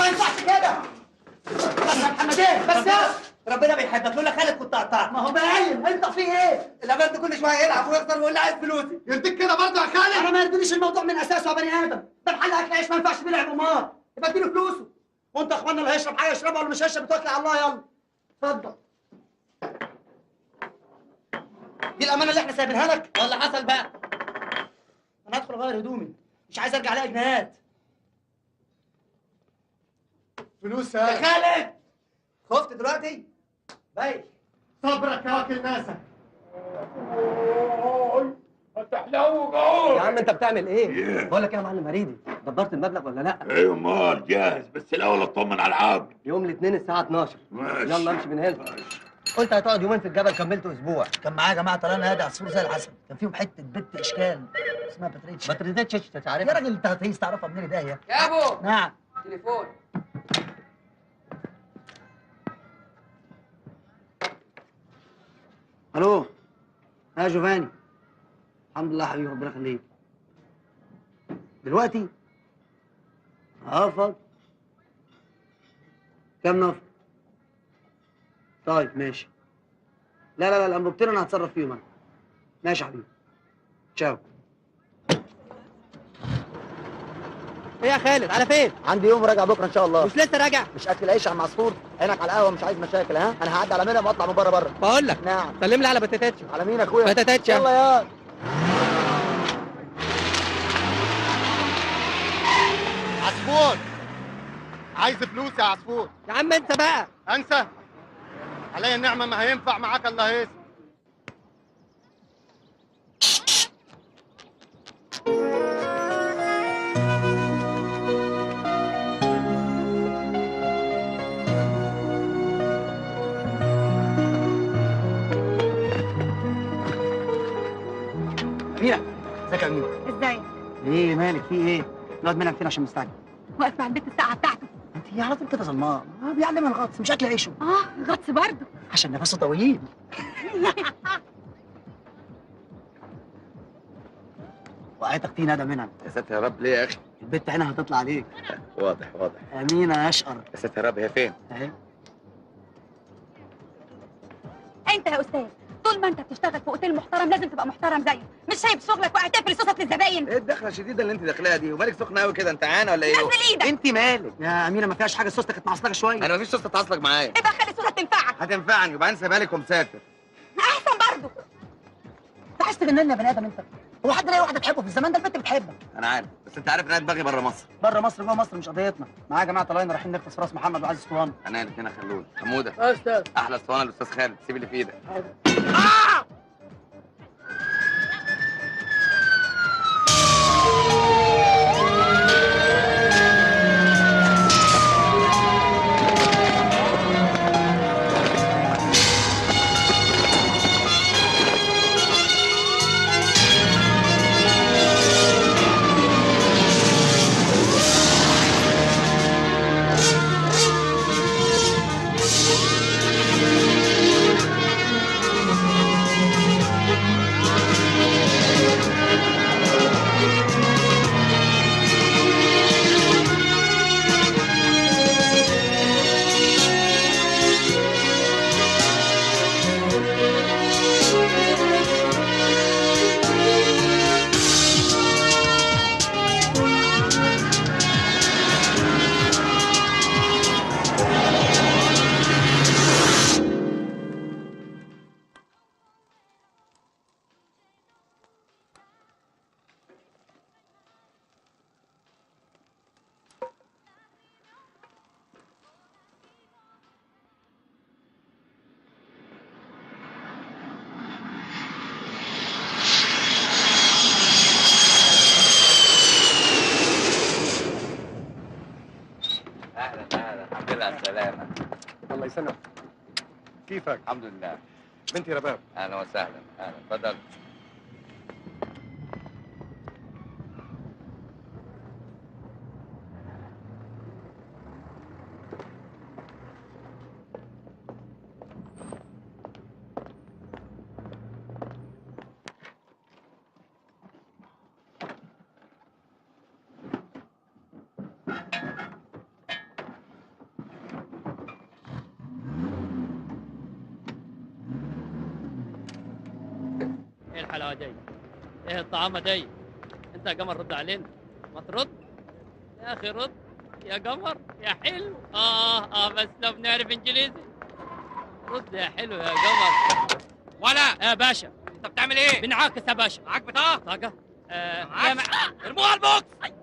ما ينفعش كده. بس يا محمدين بس ربنا بيحبك، لولا خالد كنت قطعت. ما هو باين انت في ايه؟ الأبد كل شوية يلعب ويخسر ويقول لي عايز فلوسي. يرضيك كده برضه يا خالد؟ انا ما يرضينيش الموضوع من اساسه يا بني ادم، ده محل اكل عيش ما ينفعش بيلعب قمار، يبقى اديله فلوسه. وانت يا اخوانا اللي هيشرب حاجة يشربها واللي مش هيشرب توكل على الله. يلا اتفضل. دي الامانة اللي احنا سايبينها لك ولا حصل بقى؟ انا هدخل اغير هدومي، مش عايز ارجع الاقي جنيهات. فلوس يا خالد. خفت دلوقتي؟ باي. صبرك يا واكل ناسك. يا عم انت بتعمل ايه؟ بقول لك ايه يا معلم هريدي، دبرت المبلغ ولا لا؟ ايه امال جاهز، بس الاول اطمن على العقد. يوم الاثنين الساعة 12. ماشي. يلا امشي من هنا. قلت هتقعد يومين في الجبل، كملت اسبوع. كان معايا جماعة طلعنا هادي عصفور زي العسل، كان فيهم حتة بنت اشكال اسمها باتريتش. باتريتش انت عارفها؟ يا راجل انت هتهيس تعرفها منين ده يا ابو؟ نعم. تليفون. الو. يا جوفاني. الحمد لله حبيبي، ربنا يخليك. دلوقتي؟ اتفضل. كام نفر؟ طيب ماشي. لا لا لا الانبوبتين انا هتصرف فيهم انا. ماشي يا حبيبي. تشاو. ايه يا خالد على فين؟ عندي يوم راجع بكره ان شاء الله. مش لسه راجع؟ مش اكل عيش يا عم عصفور، عينك على القهوة، مش عايز مشاكل. ها؟ انا هعدي على منى واطلع من بره بره. بقول لك. نعم. سلم لي على بتاتاتشو. على مين يا اخويا؟ بتاتاتشو. يلا يا عصفور. عايز فلوس يا عصفور. يا عم انسى بقى. انسى؟ عليا النعمة ما هينفع معاك الا هيص. أميرة، ازيك يا أميرة؟ ازيك؟ ايه مالك في ايه؟ الواد منعم فين عشان مستعجل؟ واقف مع البيت الساعة بتاعته. انت على طول كده ظلماء، بيعلمها الغطس مش اكل عيشه. اه غطس برضه عشان نفسه طويل. وقعتك فيه ندى منعم. يا ساتر يا رب، ليه يا اخي؟ البت هنا هتطلع عليك. واضح واضح. امينه يا اشقر. يا ساتر يا رب، هي فين؟ اهي. انت يا استاذ طول ما انت بتشتغل في اوتيل محترم لازم تبقى محترم زيه، مش سايب شغلك وقاعد تقفل صوصك للزباين. ايه الدخلة الشديدة اللي انت داخلاها دي؟ ومالك سخنة قوي كده؟ انت عانه ولا ايه؟ نزل ايدك. انت مالك يا امينه؟ ما فيهاش حاجة، السوسته كانت معصلجه شوية. انا ما فيش سوسته تعصلج معايا. يبقى خلي السوسته تنفعك. هتنفعني وبعدين سيبها لك ومسافر. احسن برضه. انت عايز تجنني يا بني ادم انت؟ هو حد لاقي واحدة تحبه في الزمان ده؟ البنت بتحبك. انا عارف، بس انت عارف ان انا دماغي بره مصر. بره مصر جوه مصر مش قضيتنا. معايا يا جماعة طالعين رايحين نغطس راس محمد وعايز اسطوانة. انا الاثنين خلود. حموده. يا استاذ. احلى اسطوانة للاستاذ خالد، سيب اللي في ايدك. الله يسلمك. كيفك؟ الحمد لله. بنتي رباب. اهلا وسهلا. اهلا، اتفضل. الحلاوة دي؟ ايه الطعامه دي؟ انت يا قمر رد علينا، ما ترد يا اخي، رد يا قمر يا حلو. بس لو بنعرف انجليزي. رد يا حلو يا قمر. ولا يا باشا انت بتعمل ايه؟ بنعاكس يا باشا. معاك بطاقة؟ بطاقة؟ معاك؟ ارموها على البوكس.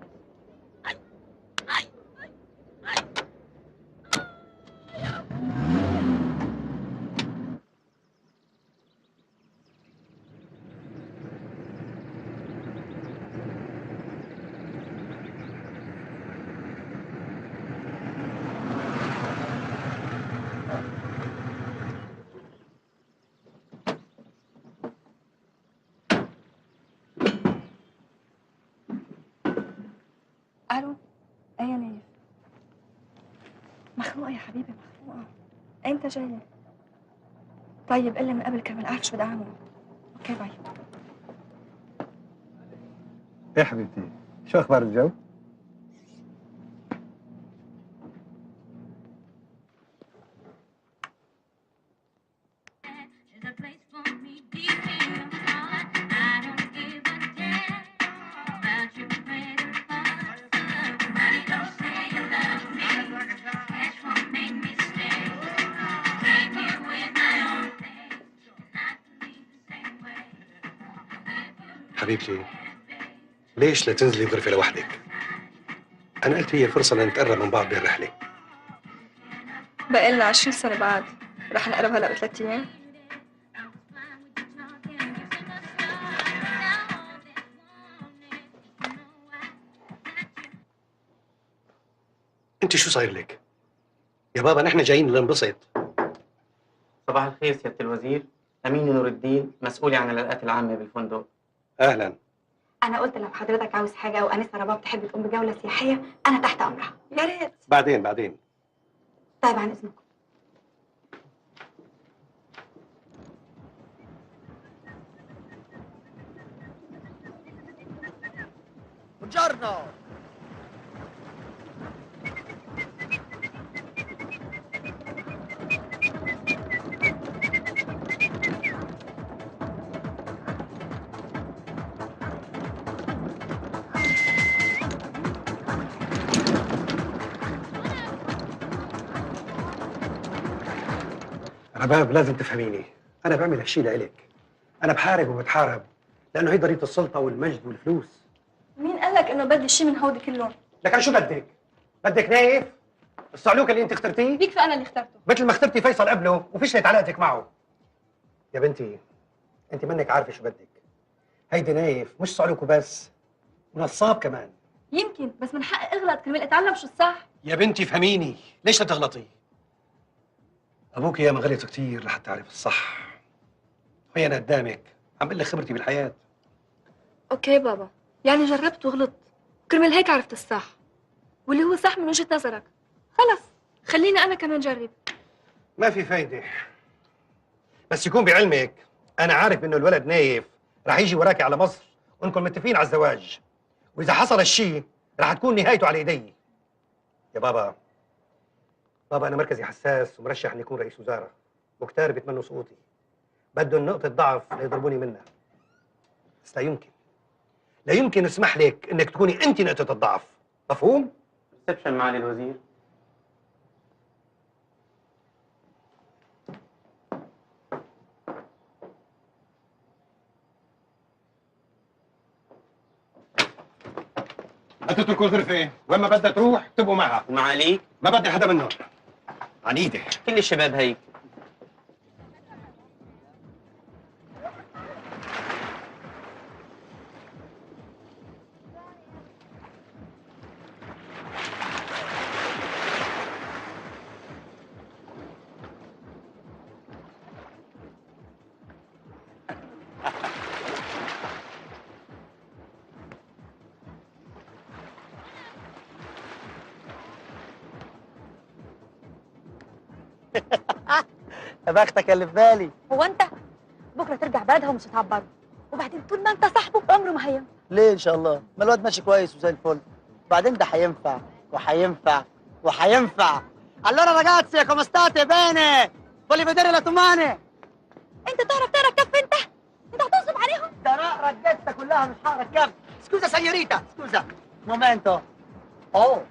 الو، ايه يا نايف؟ مخنوقه يا حبيبي، مخنوقه. امتى جاية؟ طيب قلي من قبل كمان اعرف شو بدي اعمل. okay bye. ايه حبيبتي، شو اخبار الجو؟ حبيبتي، ليش لا تنزلي بغرفة لوحدك؟ أنا قلت هي فرصة لنتقرب من بعض بهالرحلة. بقى لنا 20 سنة بعد، رح نقرب هلا ب3 أيام. أنت شو صاير لك؟ يا بابا نحن جايين لننبسط. صباح الخير سيادة الوزير، أمين نور الدين، مسؤول عن العلاقات العامة بالفندق. أهلاً. أنا قلت لو حضرتك عاوز حاجة أو أنسة رباب تحب تقوم بجولة سياحية أنا تحت أمرها. يا ريت. بعدين بعدين. طيب عن إذنكم. Buongiorno. رباب لازم تفهميني، أنا بعمل هالشي لإلك. أنا بحارب وبتحارب لأنه هي ضريبة السلطة والمجد والفلوس. مين قال لك إنه بدي شيء من هودي كلهم؟ لك شو بدك؟ بدك نايف؟ الصعلوك اللي أنت اخترتيه؟ بيكفي أنا اللي اخترته. مثل ما اخترتي فيصل قبله وفشلت علاقتك معه. يا بنتي، أنت منك عارفة شو بدك. هيدي نايف مش صعلوك وبس، ونصاب كمان. يمكن، بس من حقي أغلط كرمال أتعلم شو الصح. يا بنتي فهميني، ليش لا تغلطي؟ أبوك ياما غلط كثير لحتى أعرف الصح. وهي أنا قدامك عم بقول لك خبرتي بالحياة. okay بابا، يعني جربت وغلطت، كرمال هيك عرفت الصح. واللي هو صح من وجهة نظرك. خلص، خليني أنا كمان جرب. ما في فايدة. بس يكون بعلمك، أنا عارف إنه الولد نايف رح يجي وراكي على مصر وإنكم متفقين على الزواج. وإذا حصل هالشيء رح تكون نهايته على إيدي. يا بابا، بابا أنا مركزي حساس ومرشح إني أكون رئيس وزارة، وكتار بيتمنوا سقوطي. بدهم نقطة ضعف ليضربوني منها. بس لا يمكن، لا يمكن اسمح لك إنك تكوني أنت نقطة الضعف، مفهوم؟ reception معالي الوزير. لا تتركوا الغرفة، وين ما بدها تروح تبقوا معها. ومعاليك؟ ما بدي حدا منهم. عنيدة. كل الشباب هيك. يا بختك اللي في بالي. هو انت بكره ترجع بلدها ومش هتعبره، وبعدين طول ما انت صاحبه عمره ما هينفع. ليه ان شاء الله؟ ما الواد ماشي كويس وزي الفل. بعدين ده هينفع وهينفع وهينفع. Allora ragazzi, come state? Bene? Voglio vedere la domani. انت تعرف تقرا كف انت؟ انت هتنصب علينا. عليهم؟ ده انا اقرا الجته كلها مش هقرا الكف. scusa señorita، scusa momento. Oh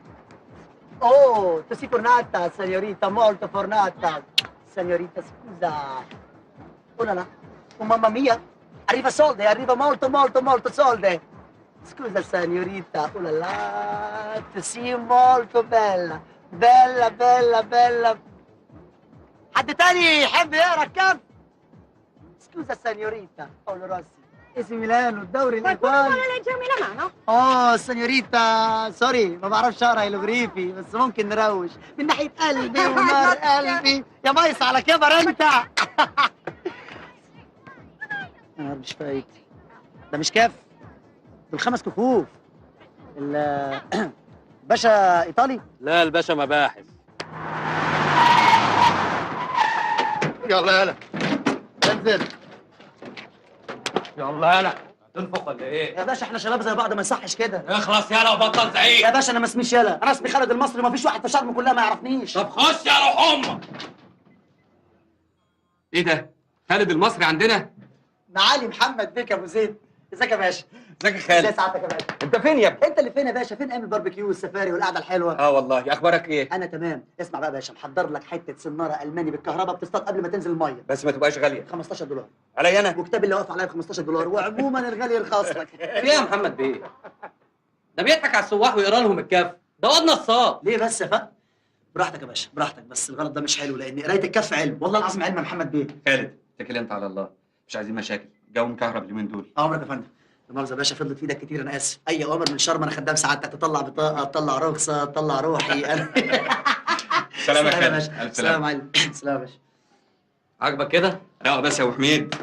oh، tu sei fornata señorita، molto fornata señorita، scusa. Oh là là، oh mamma mia، arriva solde، arriva molto molto molto solde. Scusa señorita، oh là là، tu sei molto bella، bella bella bella. حد تاني يحب يقرا الكف؟ scusa señorita. باولو روسي، اي سي ميلان والدوري الايطالي. Qualcuno vuole leggermi la mano؟ اه señorita، sorry ما بعرفش اقرا هيروغليفي، بس ممكن نروش من ناحية قلبي ونار قلبي يا ميس على كبر انت. انا مش فايت، ده مش كف، دول 5 كفوف. باشا ايطالي؟ لا الباشا مباحث. يلا يلا انزل. يلا يلا. هتنفخ ولا ايه؟ يا باشا احنا شباب زي بعض، ما يصحش كده. اخلص يلا وبطل زعيق. يا باشا انا ما اسميش يلا، انا اسمي خالد المصري، ما فيش واحد في شرم كلها ما يعرفنيش. طب خش يا روح امك. ايه ده؟ خالد المصري عندنا؟ معالي محمد بك يا ابو زيد. ازيك يا باشا؟ ازيك يا خالد؟ ازي سعادتك يا باشا؟ انت فين يا ابني؟ انت اللي فين يا باشا؟ فين ايام الباربيكيو والسفاري والقعده الحلوة؟ اه والله. اخبارك ايه؟ انا تمام. اسمع بقى يا باشا، محضر لك حتة سناره الماني بالكهرباء بتصطاد قبل ما تنزل المية. بس ما تبقاش غالية. $15 عليا انا؟ وكتاب اللي واقف عليا ب $15، وعموما الغالي يرخص لك. في ايه يا محمد بيه؟ ده بيضحك على السواح ويقرا لهم الكف، ده واد نصاب. ليه بس يا فندم؟ براحتك يا باشا براحتك، بس الغلط ده مش حلو، لان قرايه الكف علم، والله العظيم علم يا محمد بيه. خالد اتكل انت على الله، مش عايزين مشاكل، جو مكهرب اليومين دول. عمرك يا فندم. لا مؤاخذة يا باشا فضلت في ايدك كتير، انا اسف. اي اوامر من شرم انا خدام سعادتك، تطلع بطاقة، تطلع رخصه، تطلع روحي انا. سلام يا خالد. الف سلام عليكم. سلام يا باشا. عاجبك كده؟ لا بس يا ابو حميد،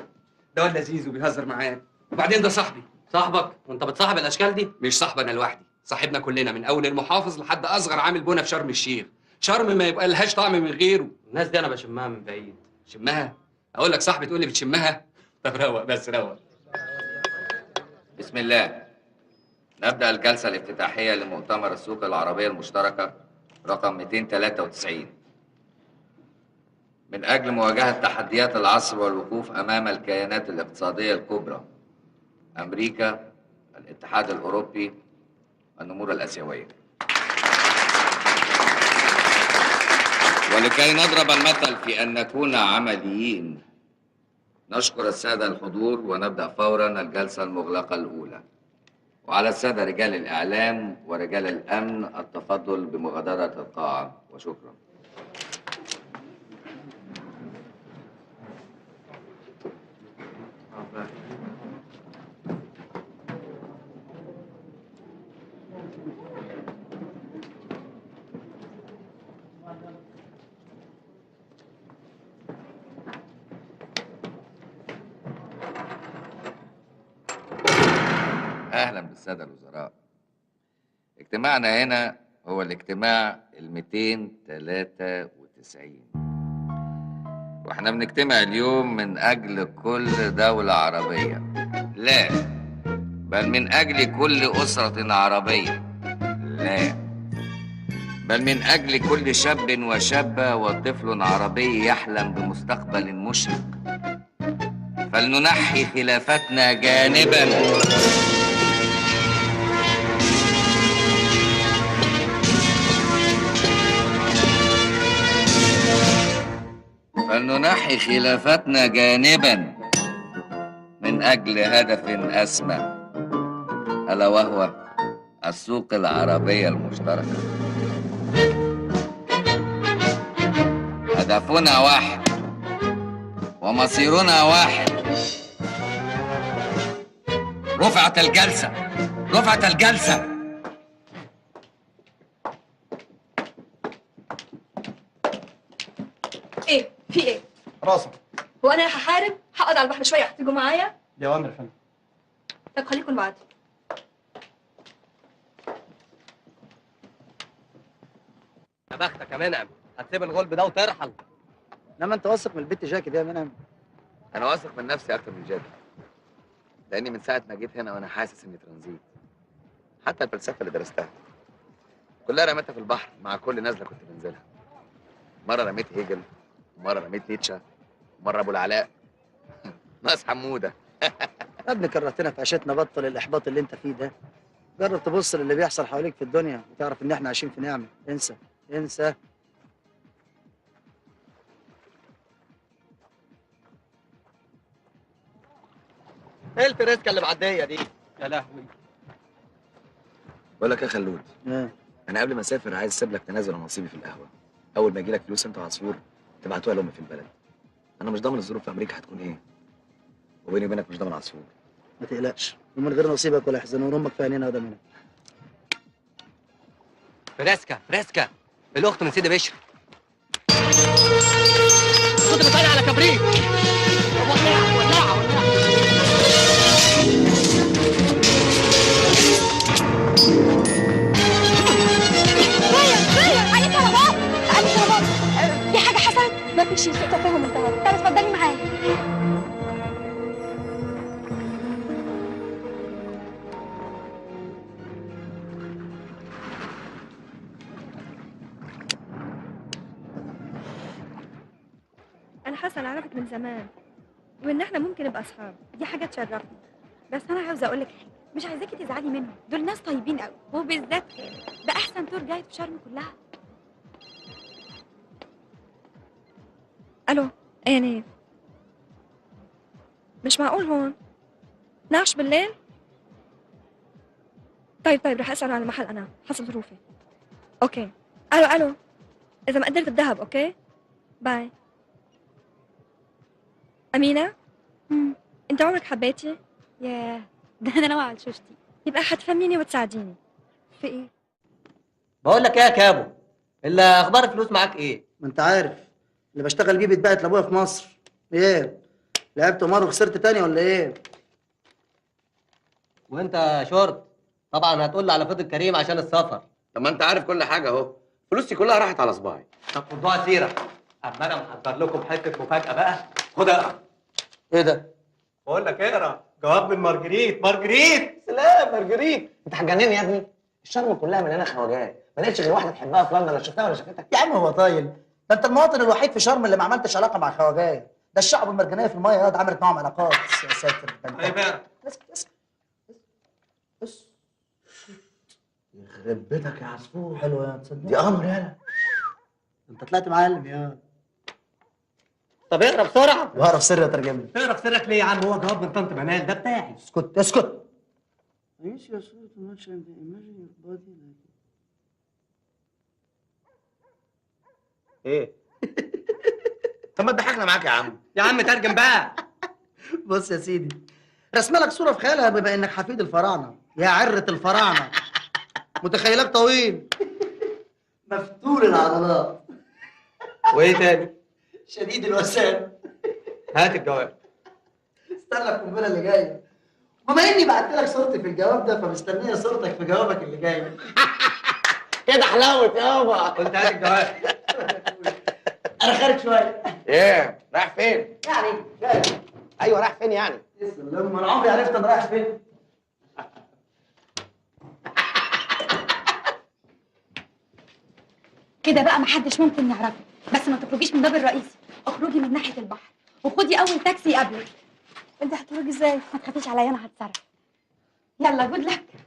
ده واد لذيذ وبيهزر معاك، وبعدين ده صاحبي. صاحبك؟ وانت بتصاحب الاشكال دي؟ مش صاحبي انا لوحدي، صاحبنا كلنا من اول المحافظ لحد اصغر عامل بنا في شرم الشيخ. شرم ما يبقى لهاش طعم من غيره. الناس دي انا بشمها من بعيد. شمها؟ اقول لك صاحبي تقول لي بتشمها؟ طب روق بس روق. بسم الله. نبدأ الجلسة الافتتاحية لمؤتمر السوق العربية المشتركة رقم 293 من أجل مواجهة تحديات العصر والوقوف أمام الكيانات الاقتصادية الكبرى، أمريكا، الاتحاد الأوروبي، النمور الآسيوية. ولكي نضرب المثل في أن نكون عمليين، نشكر السادة الحضور ونبدأ فوراً الجلسة المغلقة الأولى. وعلى السادة رجال الإعلام ورجال الأمن التفضل بمغادرة القاعة، وشكراً. أهلا بالسادة الوزراء. اجتماعنا هنا هو الاجتماع ال 293، واحنا بنجتمع اليوم من أجل كل دولة عربية، لا بل من أجل كل أسرة عربية، لا بل من أجل كل شاب وشابة وطفل عربي يحلم بمستقبل مشرق. فلننحي خلافتنا جانباً. فلننحي خلافتنا جانباً من أجل هدف أسمى، ألا وهو السوق العربية المشتركة. هدفنا واحد ومصيرنا واحد. رفعت الجلسة، رفعت الجلسة. ايه؟ في ايه؟ راسك. هو انا هحارب؟ هقعد على البحر شوية، هتيجوا معايا؟ دي اوامر يا فندم. طب خليكم بعد. يا بختك يا منعم، هتسيب الغلب ده وترحل. انما انت واثق من البت جاكي دي يا منعم؟ انا واثق من نفسي اكتر من جاكي، لاني من ساعة ما جيت هنا وانا حاسس اني ترانزيت. حتى الفلسفة اللي درستها كلها رميتها في البحر مع كل نزله كنت بنزلها. مرة رميت هيجل، ومرة رميت نيتشه، ومرة ابو العلاء. ناقص حموده. يا ابني كرهتنا في عيشتنا، بطل الاحباط اللي انت فيه ده. جرب تبص للي بيحصل حواليك في الدنيا وتعرف ان احنا عايشين في نعمه. انسى انسى. ايه الفريسكا اللي معدية دي؟ يا لهوي. بقول لك يا خلود، ايه؟ انا قبل ما اسافر عايز اسيب لك تنازل عن نصيبي في القهوة. اول ما يجي لك فلوس انت وعصفور تبعتوها لامي في البلد. انا مش ضامن الظروف في امريكا هتكون ايه، وبيني وبينك مش ضامن عصفور. ما تقلقش، ومن غير نصيبك ولا يحزنون، امك في عينينا ودمنا. فريسكا فريسكا، الاخت من سيدي بشر. كنت بتطلع على كبريت. ولعه ولعه ولعه. كفاية كفاية، عليك يا رباب، عليك يا رباب. في حاجة حصلت؟ ما في شيء، سوء تفاهم انتهى. طب اتفضلي معايا. انا حاسه انا اعرفك من زمان، وان احنا ممكن نبقى اصحاب. دي حاجة تشرفني، بس انا عاوزه اقول لك حاجة، مش عايزاكي تزعلي منهم، دول ناس طيبين قوي، وبالذات خالد ده احسن تور جايد في شرم كلها. الو، ايه نيف؟ مش معقول هون 12 بالليل؟ طيب طيب، رح اسال على المحل انا حسب ظروفي. okay. الو الو، اذا ما قدرت بدهب. okay bye. امينه، انت عمرك حبيتي؟ ياه، ده انا ناوية على شوشتي. يبقى حتفهميني وتساعديني في ايه؟ بقول لك ايه يا كابو، الا اخبار الفلوس معاك ايه؟ ما انت عارف اللي بشتغل بيه بيتبعت لابويا في مصر. ايه، لعبت قمار وخسرت تاني ولا ايه؟ وانت شورت طبعا هتقول لي على فضل كريم عشان السفر. طب ما انت عارف كل حاجة اهو، فلوسي كلها راحت على صباعي. طب خدوها سيره، اما انا محضر لكم حتة مفاجاة بقى. خد اقرا. ايه ده؟ بقول لك اقرا، جواب من مارجريت. مارجريت، سلام مارجريت. انت هتجنني يا ابني، الشرم كلها مليانة خواجات، ما لقيتش غير واحدة تحبها في لندن، لا شفتها ولا شافتك. يا عم هو طايل، ده انت المواطن الوحيد في شرم اللي ما عملتش علاقة مع خواجات. ده الشعب المرجانيه في المية ياض عملت معاهم علاقات. يا ساتر. طيب اقرا. اسكت اسكت اسكت. يخرب بيتك يا عصفور. حلوة يا تصدق، دي قمر يالا. انت طلعت معلم يا. طب اقرا بسرعة. واقرا في سري اترجم لي. اقرا في سرك ليه يا عم؟ هو جواب من طنط منال ده بتاعي. اسكت اسكت. ايه؟ طب ما تضحكنا معاك يا عم. يا عم ترجم بقى. بص يا سيدي، رسم لك صوره في خيالها بما انك حفيد الفراعنة، يا عره الفراعنة. متخيلك طويل مفتول العضلات. وايه تاني؟ شديد الوسام. هات الجواب. استنى القنبلة اللي جاية. بما اني بعت لك صورتي في الجواب ده، فمستنيه صورتك في جوابك اللي جاي. كده حلاوة يابا. قلت هات الجواب. انا خارج شوية. ايه رايح فين؟ يعني جاي. ايوه رايح فين يعني؟ لما انا عمري عرفت انا رايح فين. كده بقى محدش ممكن يعرفك، بس ما تخرجيش من باب الرئيسي، اخرجي من ناحية البحر وخدي اول تاكسي يقابلك. انت هتخرجي ازاي؟ ما تخافيش عليا انا هتصرف. يلا good luck.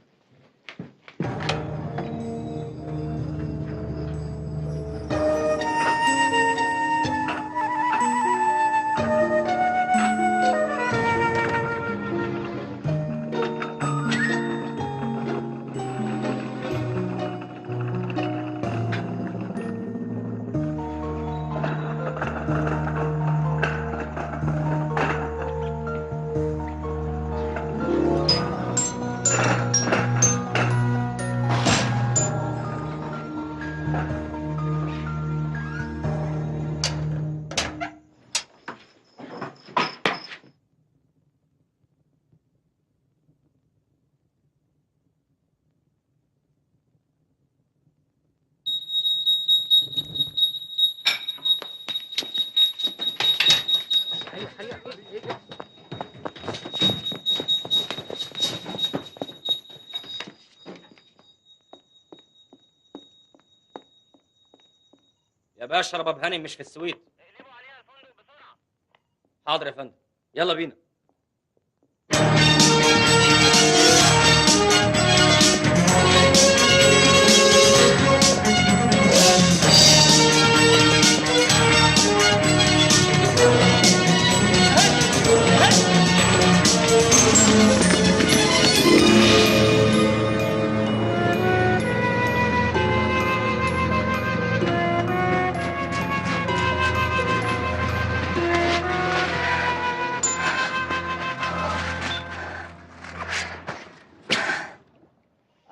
يا باشا رباب هانم مش في السويد. اقلبوا عليها الفندق بسرعة. حاضر يا فندم، يلا بينا.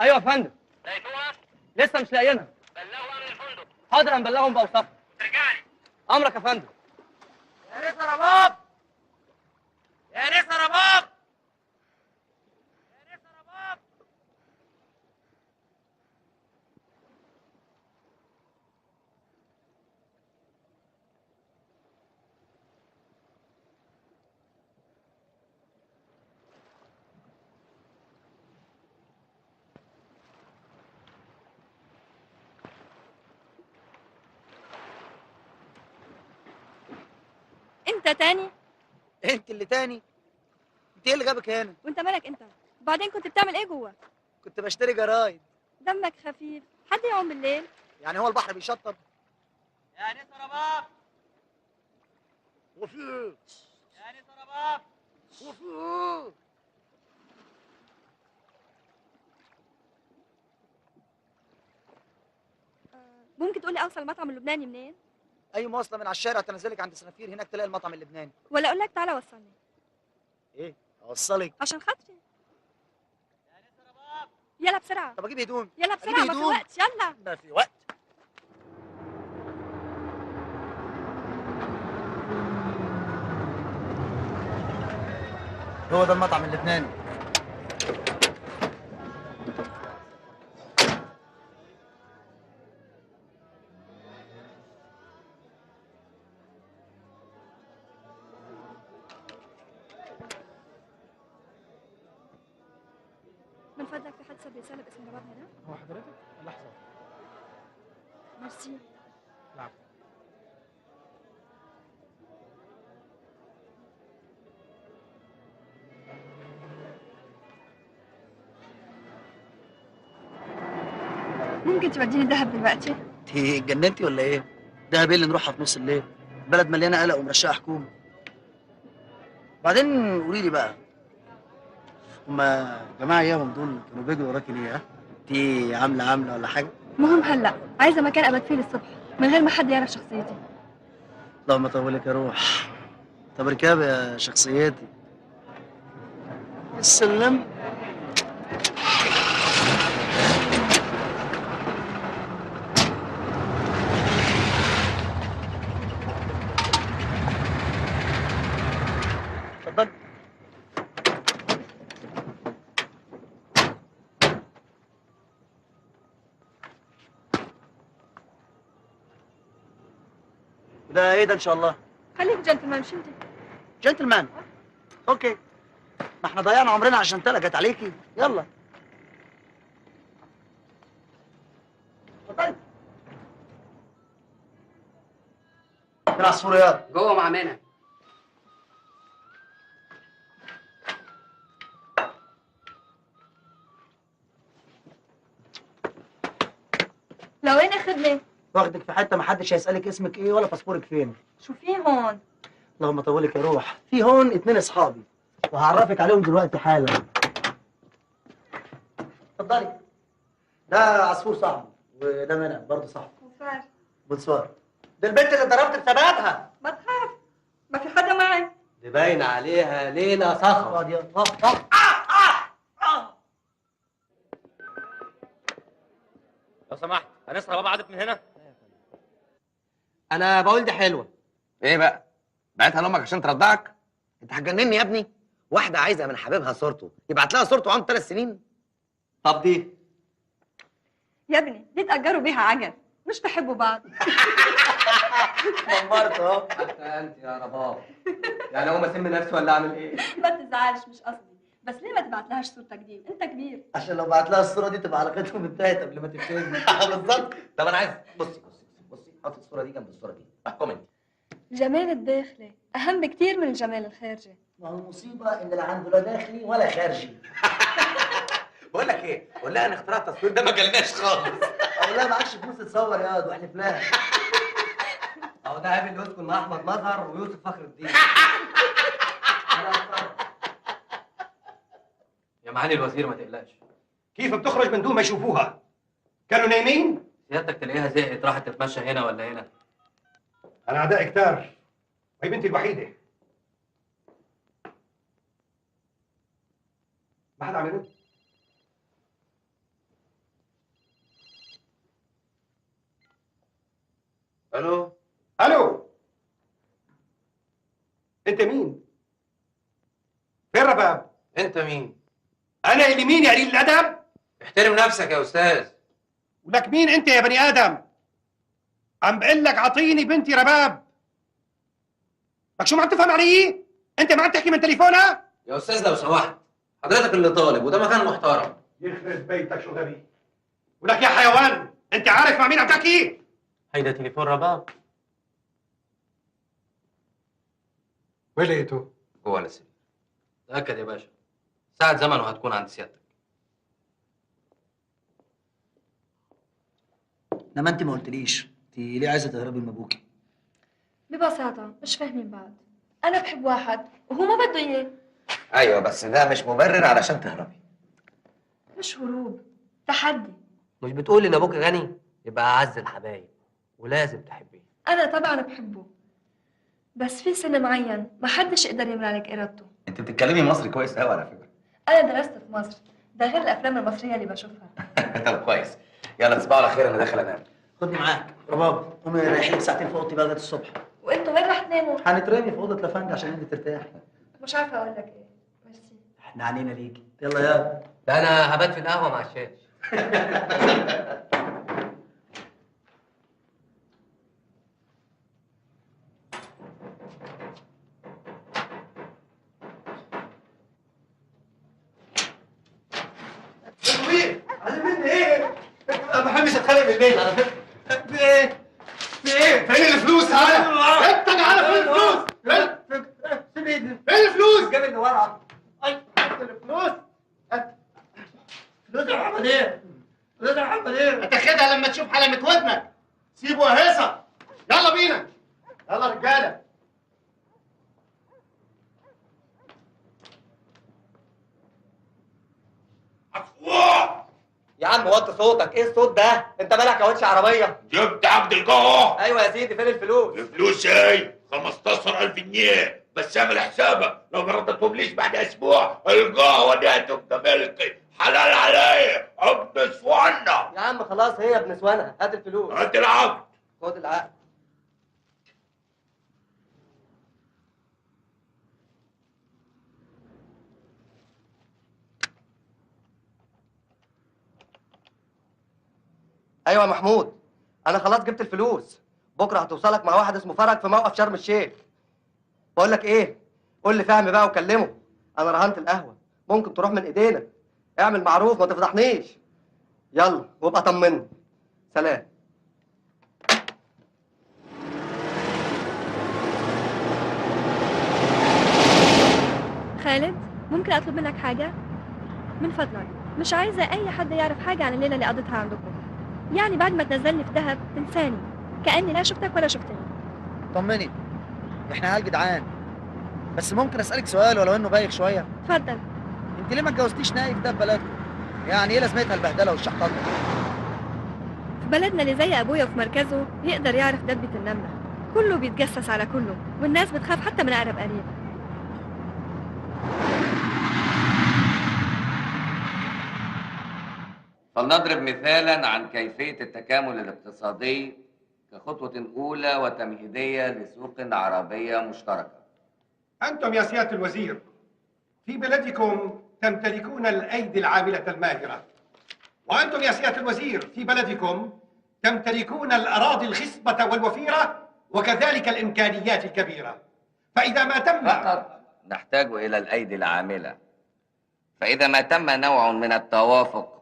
ايوه يا فندم. لقيتوها؟ لسه مش لاقيينها. بلغوا امن الفندق. حاضر، هنبلغهم باوصافها. ترجع لي. امرك يا فندم. يا نسا رباب، يا نسا رباب، يا نسا رباب. انت تاني؟ انت اللي تاني؟ انت ايه اللي جابك هنا؟ وانت مالك انت؟ وبعدين كنت بتعمل ايه جوه؟ كنت بشتري جرايد. دمك خفيف، حد يعوم بالليل؟ يعني هو البحر بيشطب؟ يا نسا رباب، وفي ايه؟ يا نسا رباب، وفي ايه؟ ممكن تقولي اوصل المطعم اللبناني منين؟ اي مواصلة من على الشارع تنزلك عند سنافير، هناك تلاقي المطعم اللبناني. ولا اقول لك تعالى وصلني. ايه؟ اوصلك؟ عشان خاطري. يلا بسرعة. طب اجيب هدوم. يلا بسرعة، ما في وقت. يلا ما في وقت. هو ده المطعم اللبناني. من فضلك في حد ساب رسالة باسم رباب هنا؟ هو حضرتك؟ لحظة. ميرسي. العفو. ممكن توديني دهب دلوقتي؟ انت اتجننتي ولا ايه؟ دهب ايه اللي نروحها في نص الليل؟ بلد مليانة قلق ومرشقة حكومة. بعدين قولي لي بقى، هما جماعة اياهم دول كانوا بيجروا وراكي ليه؟ ها؟ انتي عاملة ولا حاجة؟ المهم هلا عايزة مكان أبات فيه للصبح من غير ما حد يعرف شخصيتي. اللهم طولك يا روح. طب اركبي يا شخصيتي. السلام. اتفضل. ده ايه ده ان شاء الله؟ خليك جنتلمان مش انت؟ gentleman؟ okay. ما احنا ضيعنا عمرنا عشان تلجت عليكي. يلا. اتفضلي. فين عصفور يا؟ جوه مع منى. لوين اخذني؟ واخدك في حتة ما حدش هيسالك اسمك ايه ولا باسبورك فين. شو في هون؟ اللهم طولك يا روح. في هون 2 اصحابي وهعرفك عليهم دلوقتي حالا. اتفضلي. ده عصفور صاحبي وده منى برضه صاحبي. bonsoir. bonsoir. ده البنت اللي ضربت بسببها. ما تخاف، ما في حدا معي. دي باين عليها ليلة صخرة. اقعد يلا. اقعد. لو سمحت هنسهر بابا عدت من هنا؟ انا بقول دي حلوة. ايه بقى؟ بعتها لامك عشان ترضعك؟ انت هتجنني يا ابني. واحدة عايزه من حبيبها صورته، يبعت لها صورته عنده 3 سنين؟ طب دي يا ابني دي تأجروا بيها عجل، مش تحبوا بعض. دمرت اهو. حتى انت يا رباب، يعني اقوم اسم نفسي ولا اعمل ايه؟ ما تزعلش مش قصدي، بس ليه ما تبعت لهاش صورتك دي؟ انت كبير. عشان لو بعت لها الصورة دي تبقى علاقتهم انتهت قبل ما تبتدي. بالظبط. طب انا عايز بصي بصي بصي، حطي الصورة دي جنب الصورة دي، احكم انت. الجمال الداخلي اهم بكثير من الجمال الخارجي. ما هو المصيبة ان لا عنده لا داخلي ولا خارجي. بقول لك ايه؟ قول لها ان اختراع التصوير ده ما جالناش خالص. اقول لها معكش فلوس تصور يا واد واحلف لها. اهو ده عيب اللي يسكن مع احمد مظهر ويوسف فخر الدين. يا معالي الوزير ما تقلقش. كيف بتخرج من دون ما يشوفوها؟ كانوا نايمين؟ سيادتك تلاقيها زهقت راحت تتمشى هنا ولا هنا. انا اعدائي كتار، وهي بنتي الوحيدة. ما حدا عم يرد. الو الو، انت مين؟ فين رباب؟ انت مين؟ انا اللي مين يا قليل الادب؟ احترم نفسك يا استاذ. ولك مين انت يا بني ادم؟ عم بقول لك عطيني بنتي رباب. لك شو ما عم تفهم علي؟ انت ما عم تحكي من تليفونها؟ يا استاذ لو سمحت، حضرتك اللي طالب وده مكان محترم. يخرب بيتك شو غبي. ولك يا حيوان، انت عارف مع مين عم تحكي؟ هيدا تليفون رباب. وين لقيته؟ جوه على السرير. تأكد يا باشا، ساعة زمن وهتكون عند سيادتك. انما انت ما قلتليش، انت ليه عايزه تهربي من ابوكي؟ ببساطة مش فاهمين بعض، أنا بحب واحد وهو ما بده إياه. ايوه بس ده مش مبرر علشان تهربي. مش هروب، تحدي. مش بتقولي ان ابوك غني؟ يبقى اعز الحبايب ولازم تحبيه. أنا طبعا بحبه، بس في سن معين ما حدش يقدر يمنع لك إرادته. انت بتتكلمي مصري كويس قوي على فكرة. أنا درست في مصر، ده غير الأفلام المصرية اللي بشوفها. طب كويس، يلا تصبحوا على خير، انا داخل انام. خدني معاك رباب، قومي ريحي لك ساعتين في اوضتي بقى لغاية الصبح. وانتوا وين رح تناموا؟ هنترمي في اوضة لافندي عشان انت ترتاحي. مش عارفه اقول لك ايه. ميرسي. احنا عنينا ليكي. يلا يا ده انا هبات في القهوة مع الشاش. عايزين مني ايه؟ انا ما بحبش اتخانق بالليل على فكرة. في ايه؟ في ايه؟ فين الفلوس؟ تعالى انت تعالى، فين الفلوس؟ سيب ايدي. فين الفلوس؟ جاب اللي ورا. اي هات الفلوس. هات فلوس يا محمد. ايه؟ فلوس يا محمد ايه؟ هتاخدها لما تشوف حلمة ودنك. سيبه يا هيصه. يلا بينا. يلا رجاله. يا عم وطي صوتك، ايه الصوت ده؟ انت مالك يا وش عربية؟ جبت عبد القهوة؟ ايوه يا سيدي، فين الفلوس؟ الفلوس ايه؟ 15000 جنيه، بس اعمل حسابك لو ما ردتهمليش بعد اسبوع القهوة دي هتبقى ملكي، حلال عليا ابن سوانا. يا عم خلاص، هي ابن سوانا، هات الفلوس. هات العقد. خد العقد. ايوه يا محمود، انا خلاص جبت الفلوس، بكره هتوصلك مع واحد اسمه فرج في موقف شرم الشيخ. بقول لك ايه، قول لي فهمي بقى وكلمه، انا رهنت القهوة، ممكن تروح من ايدينا. اعمل معروف ما تفضحنيش. يلا وابقى طمني. سلام. خالد، ممكن اطلب منك حاجة؟ من فضلك، مش عايزه اي حد يعرف حاجة عن الليلة اللي قضيتها عندكم. يعني بعد ما تنزلني في دهب تنساني، كأني لا شفتك ولا شفتني. طمني، احنا عيال جدعان. بس ممكن اسألك سؤال ولو انه بايخ شوية؟ اتفضل. انت ليه ما اتجوزتيش نايف ده في بلدكم؟ يعني ايه لازمتها البهدلة والشحططة؟ في بلدنا اللي زي ابويا وفي مركزه يقدر يعرف دبة النملة، كله بيتجسس على كله، والناس بتخاف حتى من اقرب قريب. فلنضرب مثالا عن كيفية التكامل الاقتصادي كخطوة أولى وتمهيدية لسوق عربية مشتركة. أنتم يا سيادة الوزير في بلدكم تمتلكون الأيدي العاملة الماهرة، وأنتم يا سيادة الوزير في بلدكم تمتلكون الأراضي الخصبة والوفيرة وكذلك الإمكانيات الكبيرة. فإذا ما تم فقط نحتاج إلى الأيدي العاملة، فإذا ما تم نوع من التوافق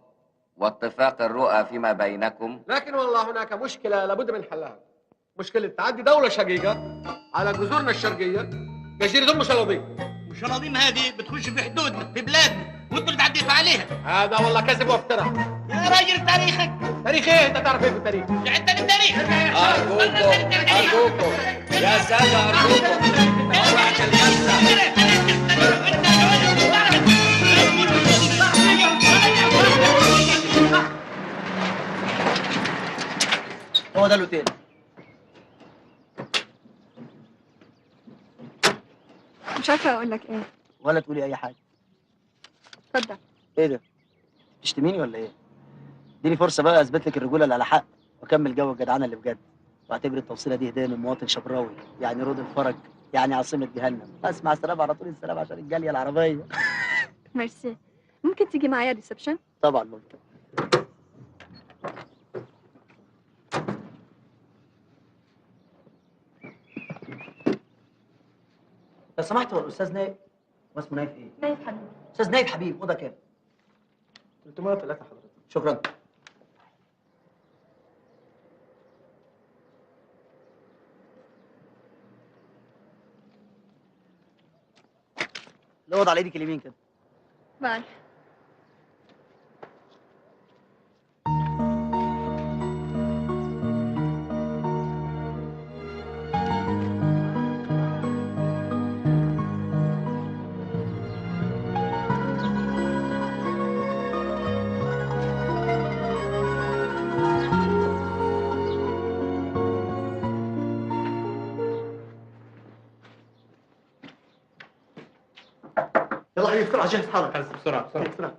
واتفاق الرؤى فيما بينكم. لكن والله هناك مشكلة لابد من حلها، مشكلة تعدي دولة شقيقة على جزرنا الشرقية، جزيرة أم شلاضيم. وشلاضيم هذه بتخش في حدودنا في بلادنا، وانتوا اللي تعديتوا عليها. هذا والله كذب وافتراء. يا راجل تاريخك. تاريخ ايه؟ انت تعرف ايه في التاريخ؟ انت التاريخ. أرجوكم أرجوكم يا سادة، أرجوكم. هو ده الاوتيل. مش عارفه اقول لك ايه. ولا تقولي اي حاجة. اتفضل. ايه ده؟ تشتميني ولا ايه؟ اديني فرصة بقى اثبت لك الرجولة اللي على حق واكمل جو الجدعانه اللي بجد. واعتبر التوصيله دي هديه من مواطن شبراوي، يعني رود الفرج، يعني عاصمة جهنم. بس مع السلامة على طول السلامة عشان الجالية العربية. ميرسي. ممكن تيجي معايا reception؟ طبعا ممكن. لو سمحت، هو الاستاذ نايف، هو اسمه نايف ايه؟ نايف حبيب. استاذ نايف حبيب، اوضة كام؟ 303 حضرتك. شكرا. الاوضة على ايدك اليمين كده. bye. يلا حبيبي بسرعة، جهز حالك. بسرعة بسرعة بسرعة.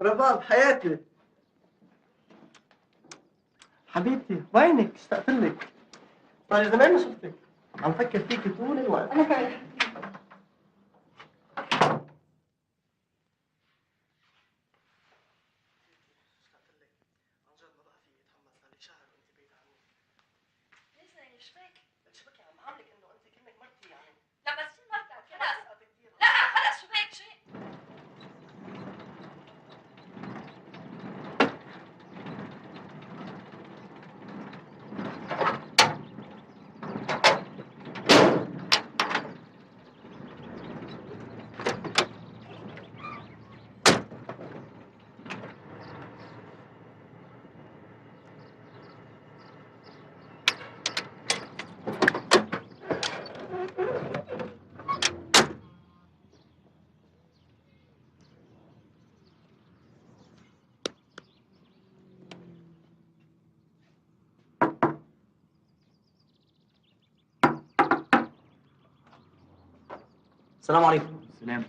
رباب حياتي، حبيبتي وينك؟ اشتقت لك. صار زمان ما شفتك، عم فكر فيكي طول الوقت. انا كمان. السلام عليكم. السلام.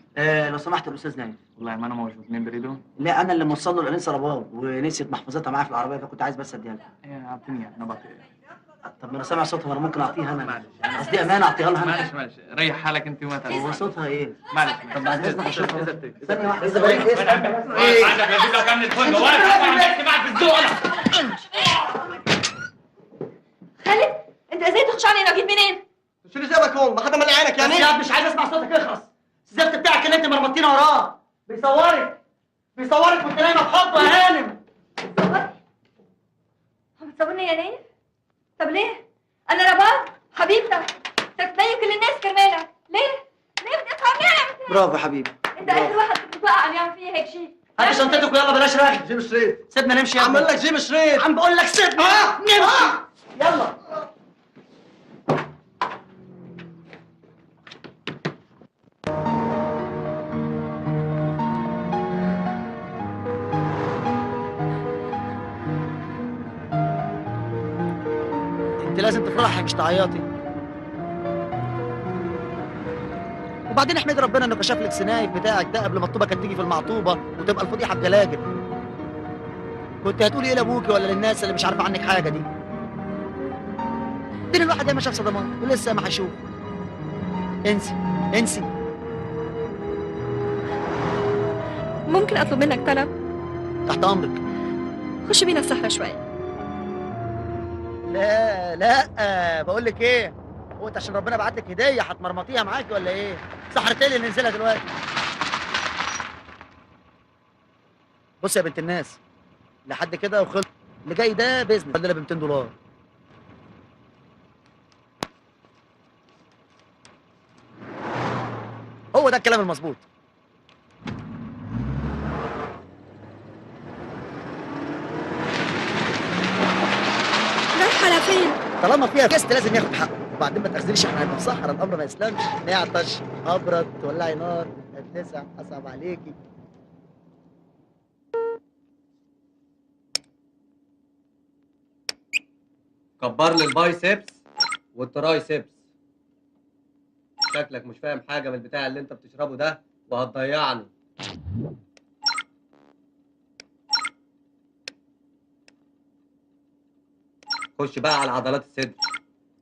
لو سمحت الاستاذ نايف. والله ما انا موجود، مين بريدة؟ لا انا اللي موصل له الانسة رباب ونسيت محفظتها معايا في العربية، فكنت عايز بس اديها لها. ايه اعطيني انا بعطيها. طب ما انا سامع صوتها، انا ممكن اعطيها انا. معلش قصدي امانه اعطيها لها انا. معلش معلش، ريح حالك انت وما هو صوتها ايه؟ معلش. طب بعد اذنك اشوفها. ثانية واحدة. إذا بريك ايه؟ عندك بجيب لك امن الفندق، واقف عم بحكي معك بالذوق انا. خالد انت ازاي تخش علينا؟ جيت منين؟ شو اللي جابك هون؟ ما حدا ملي عينك يعني؟ يا مش عايز اسمع صوتك، اخلص. الزفت بتاعك اللي انت مرمطينا وراه بيصورك، بيصورك وانت نايمة في حضنه يا هانم. عم تصورني يا نايف؟ طب ليه؟ انا رباب حبيبتك، تبين كل الناس كرمالك، ليه؟ ليه بتفهم ليه؟ برافو يا حبيبي، انت اخر واحد بتتوقع ان يعمل فيه هيك شيء. هات شنطتك ويلا بلاش رغي. جيب شريط. سيبنا نمشي يا عم بقول لك جيب شريط. عم بقول لك سيبنا نمشي. يلا. انت لازم تفرحي مش تعيطي. وبعدين احمد ربنا انه كشف لك سنايف بتاعك ده قبل ما الطوبه كانت تيجي في المعطوبه وتبقى الفضيحة بجلاجل. كنت هتقولي ايه لابوكي ولا للناس اللي مش عارفه عنك حاجة دي؟ دين الواحد ياما شاف صدمات ولسه ما هيشوف. انسي انسي. ممكن اطلب منك طلب؟ تحت امرك. خش بينا الصحراء شوية. لا لا بقول لك ايه، هو انت عشان ربنا بعت لك هديه هتمرمطيها معاكي ولا ايه؟ صحرة ايه اللي ننزلها دلوقتي؟ بص يا بنت الناس، لحد كده وخلص. اللي جاي ده business بدل ب $200. هو ده الكلام المظبوط. رايحة لفين؟ طالما فيها guest لازم ياخد حقه، وبعدين ما تاخذنيش احنا هنبقى في صحرا، الامر ما يسلمش، نعطش، ابرد، تولعي نار، اتلسع، اصعب عليكي. كبر لي ال biceps وال triceps. شكلك مش فاهم حاجة من البتاع اللي انت بتشربه ده وهتضيعني. خش بقى على عضلات الصدر.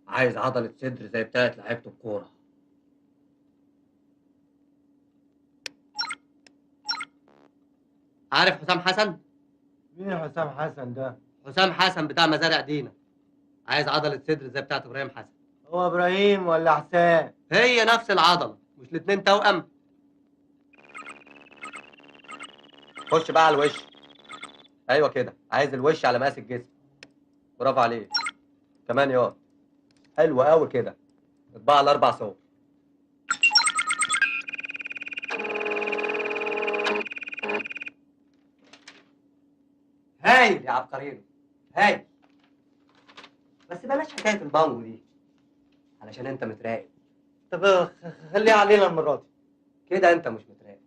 عايز عضلة صدر زي بتاعت لعيبة الكورة. عارف حسام حسن؟ مين حسام حسن ده؟ حسام حسن بتاع مزارع دينا. عايز عضلة صدر زي بتاعت إبراهيم حسن. هو إبراهيم ولا حسام؟ هي نفس العضلة، مش الاتنين توأم؟ خش بقى على الوش. ايوه كده، عايز الوش على مقاس الجسم. برافو عليك. كمان ياض. حلو قوي كده. اطبع الاربع صور. هايل يا عبقرينو، هايل. بس بلاش حكاية البانجو دي، علشان انت متراقب. طب خليها علينا المرة دي. كده انت مش متراقب.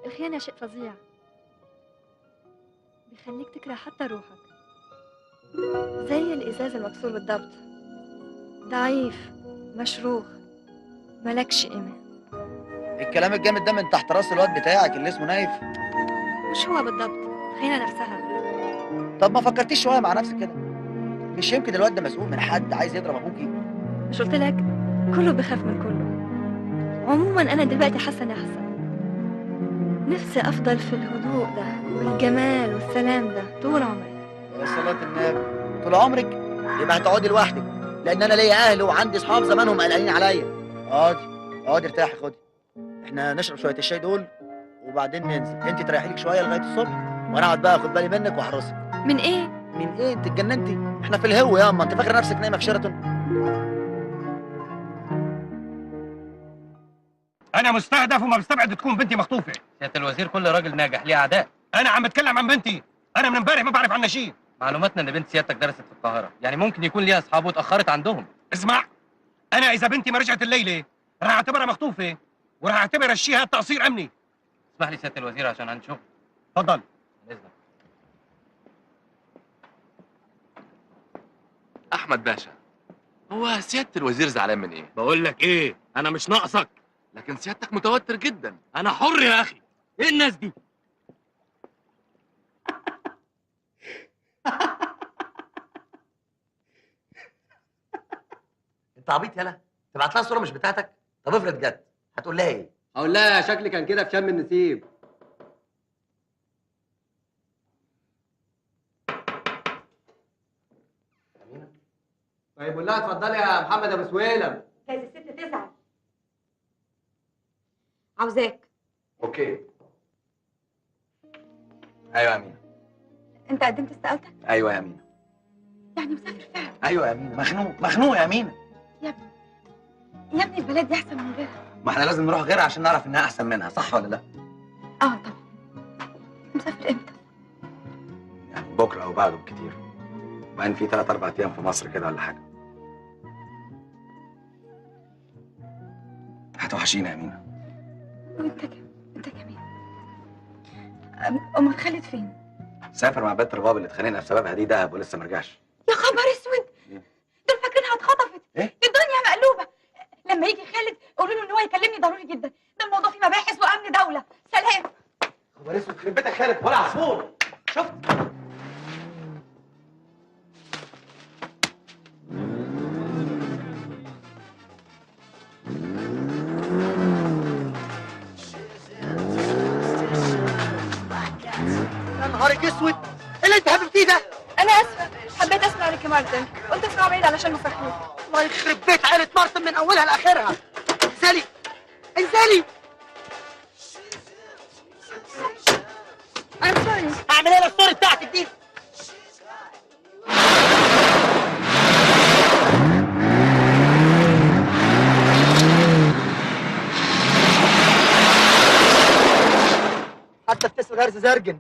الخيانة شيء فظيع، بيخليك تكره حتى روحك، زي الإزاز المكسور بالضبط، ضعيف مشروخ ملكش قيمة. الكلام الجامد ده من تحت راس الواد بتاعك اللي اسمه نايف؟ مش هو بالضبط، الخيانة نفسها. طب ما فكرتيش شوية مع نفسك كده؟ مش يمكن الواد ده مسؤول من حد عايز يضرب أبوكي؟ مش قلت لك كله بخاف من كله. عموما أنا دلوقتي حاسة إني أحسن، نفسي أفضل في الهدوء ده والجمال والسلام ده طول عمري. يا صلاة النبي، طول عمرك؟ يبقى هتقعدي لوحدك، لأن أنا ليا أهل وعندي أصحاب زمانهم قلقانين عليا. اقعدي اقعدي ارتاحي، خدي، احنا نشرب شوية الشاي دول وبعدين ننزل، أنت تريحي لك شوية لغاية الصبح وأنا أقعد بقى آخد بالي منك وأحرسك. من إيه؟ من إيه؟ أنت اتجننتي؟ احنا في الهو يا أما، أنت فاكرة نفسك نايمة في شيراتون؟ أنا مستهدف وما بستبعد تكون بنتي مخطوفة. سيادة الوزير كل راجل ناجح ليه أعداء. أنا عم بتكلم عن بنتي، أنا من امبارح ما بعرف عنها شيء. معلوماتنا إن بنت سيادتك درست في القاهرة، يعني ممكن يكون ليها أصحاب واتأخرت عندهم. اسمع، أنا إذا بنتي ما رجعت الليلة راح أعتبرها مخطوفة، وراح أعتبر الشيء هذا تقصير أمني. اسمح لي سيادة الوزير عشان عندي شغل. اتفضل. بإذنك. أحمد باشا، هو سيادة الوزير زعلان من إيه؟ بقول لك إيه، أنا مش ناقصك. لكن سيادتك متوتر جدا. أنا حر يا أخي، إيه الناس دي؟ أنت عبيط يالا، تبعت لها صورة مش بتاعتك؟ طب افرض جت، هتقول لها إيه؟ هقول لها شكلي كان كده في شم النسيب. أمينة؟ طيب قول لها اتفضلي يا محمد أبو سويلم. جايز الست تزعل. عاوزاك. okay. ايوه يا امينه. انت قدمت استقالتك؟ ايوه يا امينه. يعني مسافر فعلا؟ ايوه يا امينه، مخنوق مخنوق يا امينه. يا ابني يا ابني البلد دي احسن من غيرها. ما احنا لازم نروح غيرها عشان نعرف انها احسن منها، صح ولا لا؟ اه طبعا. مسافر امتى؟ يعني بكره او بعده بكتير. وبعدين في 3 4 ايام في مصر كده ولا حاجة. هتوحشينا يا امينه. وانت انت كمان. امال خالد فين؟ سافر مع بنت رباب اللي اتخانقنا بسببها دي دهب ولسه ما رجعش. يا خبر اسود، دول فاكرينها اتخطفت. ايه؟ الدنيا مقلوبة. لما يجي خالد قولوا له ان هو يكلمني ضروري جدا، ده الموضوع فيه مباحث وامن دولة. سلام. خبر اسود، خرب بيتك خالد ولا عصفور. شفت؟ يا نهارك اسود، ايه اللي انت حبيبتيه ده؟ أنا آسفة، حبيت أسمع ريكي مارتن، قلت أسمعه بعيد علشان مفاجأة. الله يخرب بيت عيلة مارتن من أولها لآخرها. انزلي انزلي. I'm sorry. هعمل ايه ال sorry بتاعتك دي؟ حتى في تسوى غرز زرجن.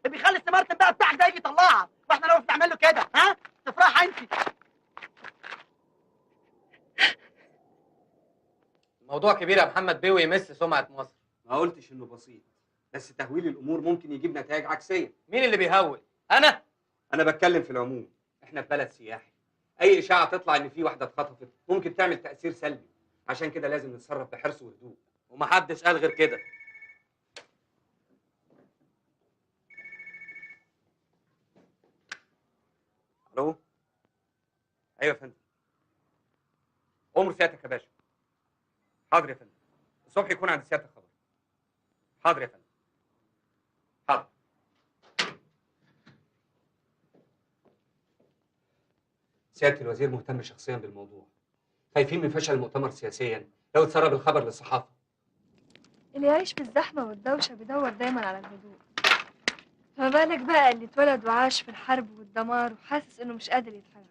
بيخلي مارتن بقى بتاعك ده يجي يطلعها، واحنا نعرف نعمل له كده. ها؟ تفرح انت. الموضوع كبير يا محمد بيه ويمس سمعة مصر. ما قلتش انه بسيط، بس تهويل الامور ممكن يجيب نتائج عكسية. مين اللي بيهول؟ انا بتكلم في العموم، احنا في بلد سياحي، اي اشاعة تطلع ان في واحدة اتخطفت ممكن تعمل تاثير سلبي، عشان كده لازم نتصرف بحرص وهدوء. ومحدش قال غير كده. الو. ايوه يا فندم. امر سيادتك يا باشا. حاضر يا فندم، الصبح يكون عند سيادتك خبر. حاضر يا فندم. حاضر. سيادة الوزير مهتم شخصيا بالموضوع، خايفين من فشل المؤتمر سياسيا لو اتسرب الخبر للصحافة. اللي يعيش في الزحمة والدوشة بيدور دايما على الهدوء، فما بالك بقى اللي اتولد وعاش في الحرب والدمار وحاسس انه مش قادر يتحرك.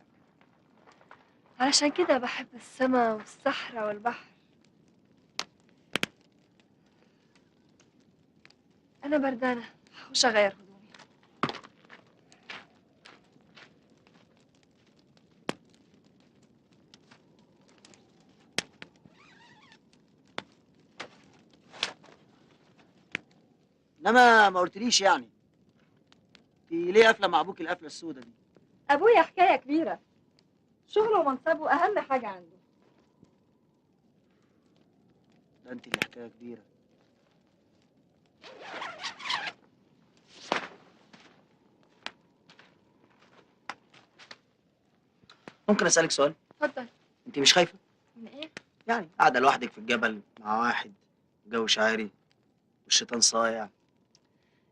علشان كده بحب السما والصحراء والبحر. أنا بردانة، هخش أغير هدومي. انما ما قلتليش يعني انت ليه قافله مع ابوك القفله السوداء دي؟ أبويا حكاية كبيرة، شغله ومنصبه أهم حاجة عنده. ده انت اللي حكاية كبيرة. ممكن اسالك سؤال؟ اتفضل. انت مش خايفة؟ من ايه؟ يعني قاعدة لوحدك في الجبل مع واحد، جو شاعري والشيطان صايع.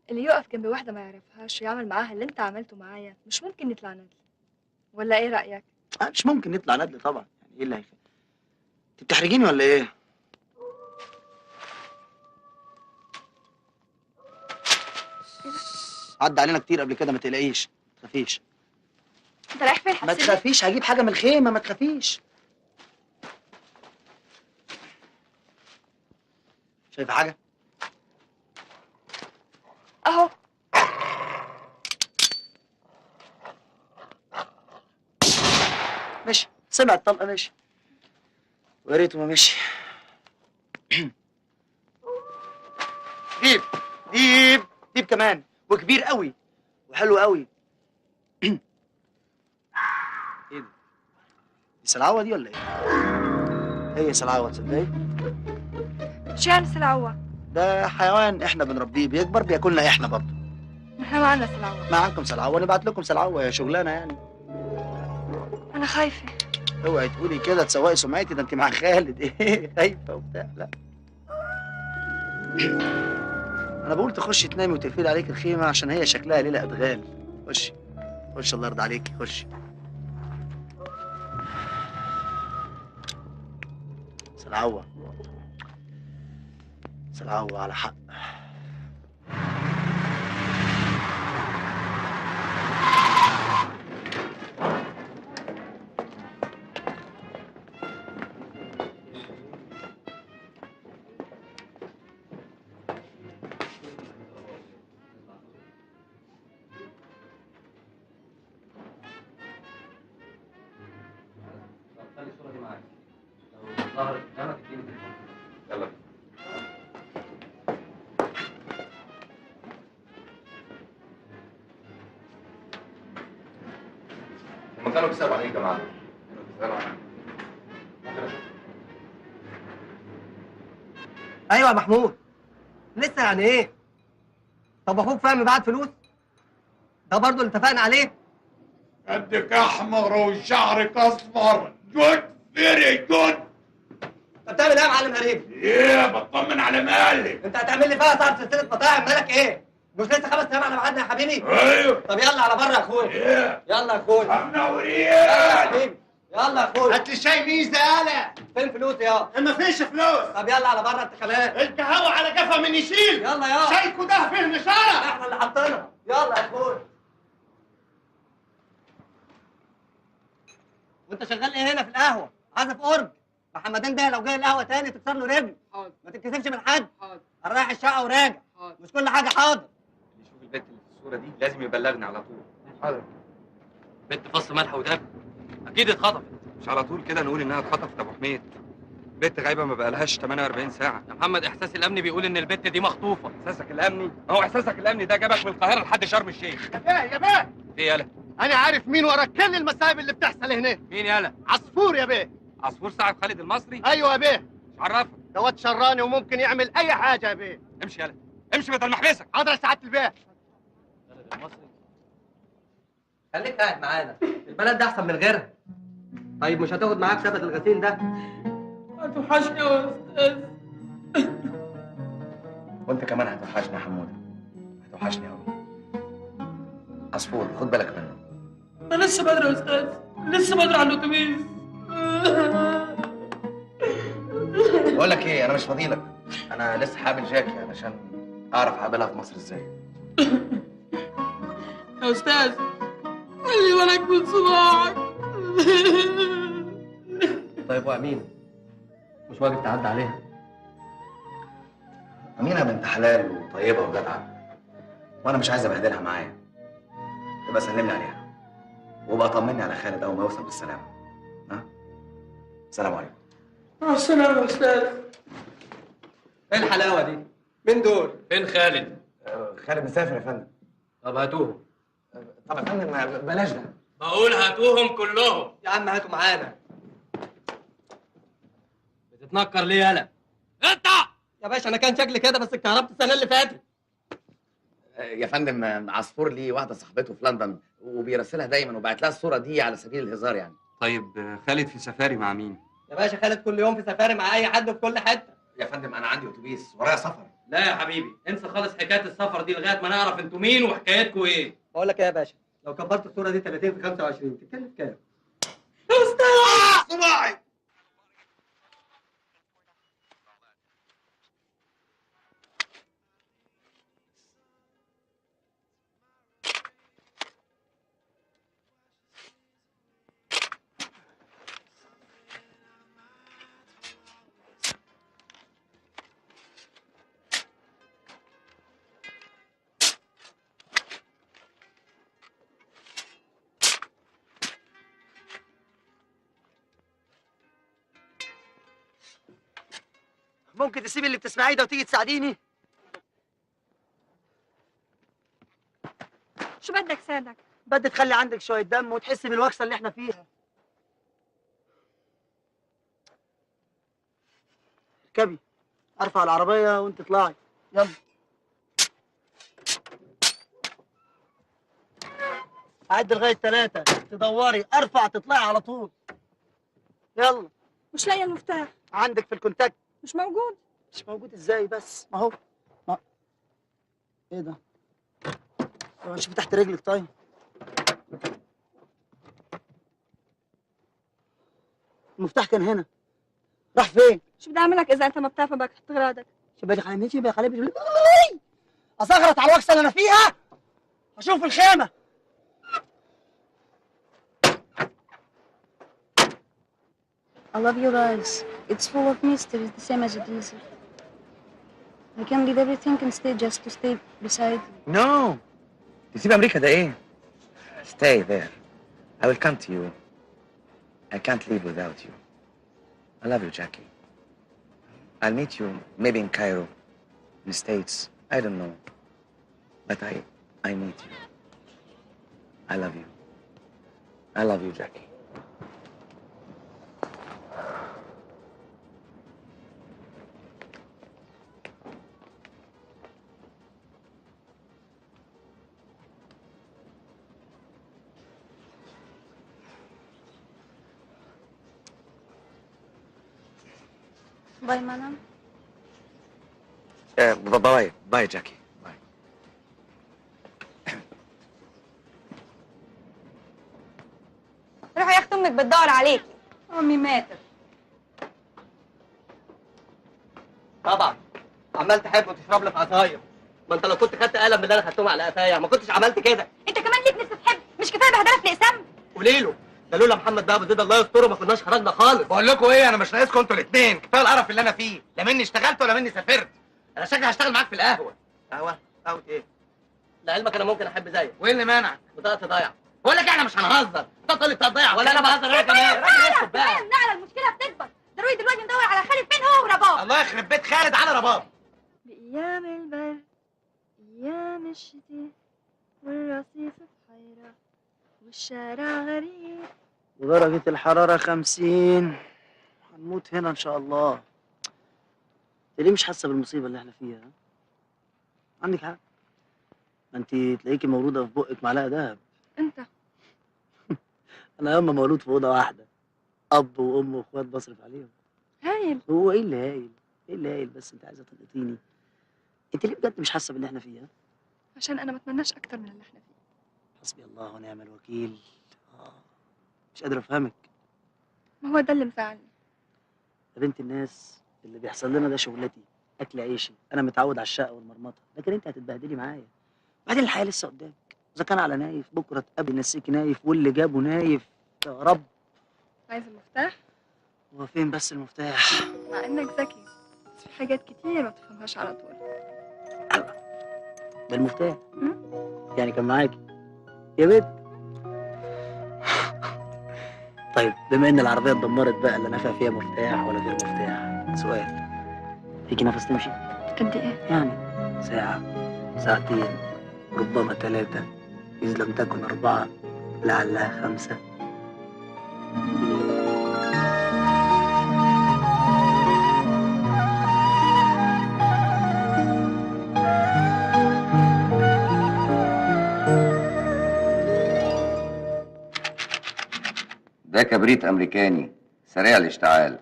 اللي يقف جنب واحدة ما يعرفهاش ويعمل معاها اللي انت عملته معايا مش ممكن نطلع ندل، ولا ايه رايك؟ مش ممكن نطلع ندل طبعا، يعني ايه اللي هيخلي؟ انت بتحرجيني ولا ايه؟ عدى علينا كتير قبل كده، ما تقلقيش، ما تخافيش. انت رايح فين؟ ما تخافيش، هجيب حاجة من الخيمة، ما تخافيش. شايفه حاجة؟ اهو. ماشي، سمع الطلقة ماشي، ويا ريته ما مشي. ديب ديب ديب كمان، وكبير قوي وحلو قوي. ايه ده؟ دي سلعوه دي ولا ايه؟ هي سلعوه، تصدقي؟ شو يعني سلعوه؟ ده حيوان احنا بنربيه، بيكبر بياكلنا احنا برضه. احنا ما عندنا سلعوه. ما عندكم سلعوه؟ نبعت لكم سلعوه يا شغلانة يعني. انا خايفة. اوعي تقولي كده تسوقي سمعتي، ده انت مع خالد. ايه خايفة وبتاع؟ لا انا بقول تخشي تنامي وتقفلي عليك الخيمة عشان هي شكلها ليلة ادغال. خشي خشي، الله يرضى عليكي، خشي. سلعوه سلعوه على حق. خلي الصورة دي معاك، لو ظهرت قدامك اديني تليفون. يلا بينا. هما كانوا بيسألوا عن ايه يا جماعة؟ كانوا بيسألوا عن ايه؟ ممكن اشوف؟ ايوه يا محمود. لسه يعني ايه؟ طب اخوك فهمي بعت فلوس؟ ده برضه اللي اتفقنا عليه؟ قدك احمر وشعرك اصفر، good very good. انت بتعمل ايه يا معلم غريب؟ ايه بطمن على مالي. انت هتعمل لي فيها صاحب سلسلة مطاعم، مالك ايه؟ مش لسه 5 ايام على ميعادنا يا حبيبي؟ ايوه. طب يلا على بره يا اخويا. ايه؟ يلا يا اخويا. منورين. يلا يا حبيبي، يلا يا اخويا. هات لي شاي ميزة يالا. فين فلوسي يا؟ ما فيش فلوس. طب يلا على بره انت كمان. القهوة على قفا من يشيل. يلا يا. شايكو ده فيه نشاره. احنا اللي حاطينها. يلا يا اخويا. وانت شغال ايه هنا في القهوة؟ عازف اورج. محمدين ده لو جاي القهوة تاني تكسر له رجله. حاضر. ما تتكسفش من حد. حاضر. انا رايح الشقة وراجع. حاضر. مش كل حاجة حاضر. اللي يشوف البنت اللي في الصورة دي لازم يبلغني على طول. حاضر. بنت فص ملح وداب، اكيد اتخطفت. مش على طول كده نقول انها اتخطفت يا ابو حميد. بنت غايبة ما بقالهاش 48 ساعة. يا محمد احساس الامني بيقول ان البت دي مخطوفه. احساسك الامني؟ هو احساسك الامني ده جابك من القاهرة لحد شرم الشيخ. يا بيه يا بيه. ايه يالا؟ انا عارف مين ورا كل المصايب اللي بتحصل هنا. مين يالا؟ عصفور يا بيه. عصفور صاحب خالد المصري؟ ايوه يا بيه. مش عرفك؟ دوت شراني وممكن يعمل اي حاجة يا بيه. امشي يالا، امشي بدل ما احبسك. حاضر يا سعادة البيه. خالد المصري. خليك قاعد معانا، البلد ده احسن من غيرها. طيب مش هتاخد معاك سبت الغسيل ده؟ هتوحشني يا استاذ. وانت كمان هتوحشني يا حموده، هتوحشني قوي. عصفور خد بالك منه. ما لسه بدري يا استاذ، لسه بدري على الاتوبيس. بقول لك ايه، انا مش فاضيلك، انا لسه هقابل جاكي علشان اعرف اقابلها في مصر ازاي. يا استاذ خلي بالك من صباعك. طيب وامينه مش واجب تعدي عليها؟ امينه بنت حلال وطيبة وجدعه، وانا مش عايز ابهدلها معايا. يبقى سلمني عليها وابقى طمني على خالد اول ما يوصل بالسلامة. ها؟ السلام عليكم. مع السلامة يا استاذ. ايه الحلاوة دي؟ مين دول؟ فين خالد؟ خالد مسافر يا فندم. طب هاتوهم. طب يا فندم بلاش ده. بقول هاتوهم كلهم. يا عم هاتوا معانا. بتتنكر ليه يالا؟ انت يا باشا انا كان شكلي كده بس اتكهربت السنة اللي فاتت. يا فندم عصفور ليه واحدة صاحبته في لندن وبيرسلها دايما وبعت لها الصورة دي على سبيل الهزار يعني. طيب خالد في سفاري مع مين؟ يا باشا خالد كل يوم في سفاري مع اي حد في كل حتة. يا فندم انا عندي اتوبيس ورايا سفر. لا يا حبيبي انسى خالص حكاية السفر دي لغاية ما نعرف انتوا مين وحكايتكم ايه. بقول لك ايه يا باشا، لو كبرت الصورة دي 30 في 25 تتكلف كام؟ استاذ صباعي. ممكن تسيبي اللي بتسمعيه ده وتيجي تساعديني؟ شو بدك ساعدك؟ بدي تخلي عندك شوية دم وتحسي بالوكسة اللي احنا فيها. اركبي، ارفع العربية وانت اطلعي، يلا. عد لغاية 3، تدوري، ارفع تطلعي على طول. يلا. مش لاقية المفتاح. عندك في الكونتاكت. مش موجود. مش موجود ازاي بس؟ ما هو ما ايه ده؟ طب شوفي تحت رجلك. طيب المفتاح كان هنا، راح فين؟ شو بدي اعمل لك اذا انت ما بتعرف بدك تحط اغراضك؟ شو بدك علمتي بقى خلي ازغرط على الوكسه اللي انا فيها؟ اشوف الخيمة. I love your eyes. It's full of mysteries, the same as a desert. I can leave everything and stay just to stay beside you. No. تسيب أمريكا ده إيه؟ Stay there. I will come to you. I can't live without you. I love you, Jackie. I'll meet you maybe in Cairo, in the States. I don't know. But I need you. I love you. I love you, Jackie. Bye, madam. Bye. Bye, Jackie. Bye. روحي يا اخت امك بتدور عليكي. امي ماتت. طبعا عمال تحب وتشرب لك عصاير، ما انت لو كنت خدت قلم من اللي انا خدتهم على قفايا ما كنتش عملت كده. انت كمان ليك نفس تحب، مش كفاية بهدله في الاقسام؟ قولي له ده لولا محمد بقى ابو زيد الله يستره ما كناش خرجنا خالص. بقول لكم ايه، انا مش ناقصكم انتوا الاثنين، كفاية القرف اللي انا فيه، لا مني اشتغلت ولا مني سافرت. انا شكلي هشتغل معاك في القهوة. قهوة؟ قهوة ايه؟ لعلمك انا ممكن احب زيك. وايه اللي مانعك؟ بطاقتي ضايعة. بقول لك احنا مش هنهزر، بطاقتي اللي بتضيع ولا انا بهزر انا كمان. راجل اسكت بقى. نعلى المشكلة بتكبر، ضروري دلوقتي ندور على خالد. رباب. الله يخرب بيت خالد على رباب. بأيام البرد، أيام الشتاء، والرصيف بحيرة والشارع غريب، ودرجة الحرارة 50. هنموت هنا إن شاء الله. أنت ليه مش حاسة بالمصيبة اللي احنا فيها؟ عندك حق، ما أنت تلاقيكي مولودة في بقك معلقة دهب. أنت؟ أنا ياما مولود في أوضة واحدة، أب وأم وإخوات بصرف عليهم. هايل. هو إيه اللي هايل؟ إيه اللي هايل؟ بس أنت عايزة تلقطيني. أنت ليه بجد مش حاسة باللي احنا فيه؟ عشان أنا ما أتمناش أكتر من اللي احنا فيه. حسبي الله ونعم الوكيل. مش قادر أفهمك. ما هو ده اللي مزعلني. يا بنت الناس، اللي بيحصل لنا ده شغلتي، أكل عيشي، أنا متعود على الشقة والمرمطة، لكن أنت هتتبهدلي معايا. بعدين الحياة لسه قدامك، إذا كان على نايف بكرة تقابل نسيكي نايف واللي جابه نايف. يا رب. عايز المفتاح؟ هو فين بس المفتاح؟ مع إنك ذكي، بس في حاجات كتير ما بتفهمهاش على طول. ده المفتاح؟ يعني كان معاكي يا بنت؟ طيب بما ان العربية اتدمرت بقى، لا نفع فيها مفتاح ولا غير مفتاح، سؤال، فيكي نفس تمشي؟ قد ايه؟ يعني ساعة، ساعتين، ربما 3، إذا لم تكن 4 لعلها 5. ده كبريت امريكاني سريع الاشتعال،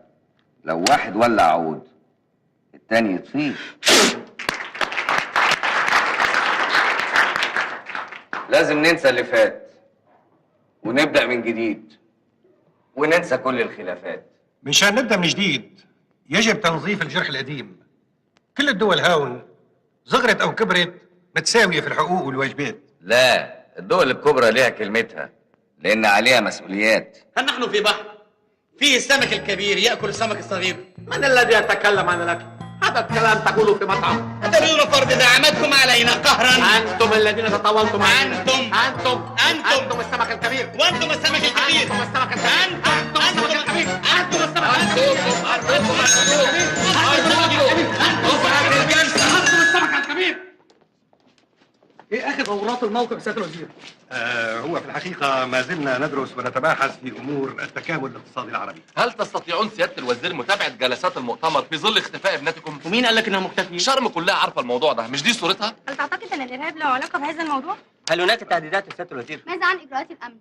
لو واحد ولع عود التاني يطفيه. لازم ننسى اللي فات ونبدأ من جديد وننسى كل الخلافات. مشان نبدأ من جديد يجب تنظيف الجرح القديم. كل الدول هون صغرت أو كبرت متساوية في الحقوق والواجبات. لا، الدول الكبرى ليها كلمتها لأن عليها مسؤوليات. هل نحن في بحر فيه السمك الكبير يأكل السمك الصغير؟ من الذي يتكلم عن الأكل؟ هذا الكلام تقوله في مطعم. أتريدون فرض زعامتكم علينا قهرا؟ أنتم الذين تطاولتم علينا. أنتم أنتم أنتم أنتم السمك الكبير. وأنتم السمك الكبير. أنتم السمك الكبير. أنتم السمك الكبير. أنتم السمك الكبير. أنتم السمك الكبير. ايه اخر تطورات الموقف سيادة الوزير؟ هو في الحقيقة ما زلنا ندرس ونتباحث في امور التكامل الاقتصادي العربي. هل تستطيعون سيادة الوزير متابعه جلسات المؤتمر في ظل اختفاء ابنتكم؟ ومين قال لك انها مختفيه؟ شرم كلها عارفه الموضوع ده، مش دي صورتها؟ هل تعتقد ان الارهاب له علاقة بهذا الموضوع؟ هل هناك تهديدات يا سيادة الوزير؟ ماذا عن اجراءات الامن؟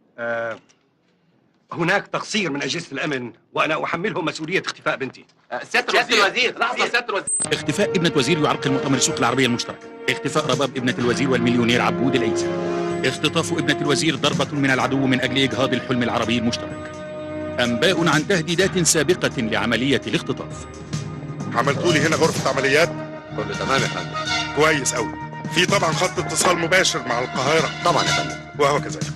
هناك تقصير من اجهزة الامن وانا احملهم مسؤولية اختفاء بنتي. سيادة الوزير، لحظة سيادة الوزير. اختفاء ابنه وزير يعرقل مؤتمر السوق العربية المشتركة. اختفاء رباب ابنه الوزير والمليونير عبود العيسى. اختطاف ابنه الوزير ضربه من العدو من اجل اجهاض الحلم العربي المشترك. انباء عن تهديدات سابقه لعملية الاختطاف. عملتوا لي هنا غرفة عمليات؟ كله تمام يا فندم. كويس قوي. في طبعا خط اتصال مباشر مع القاهرة. طبعا يا فندم. وهو كذلك.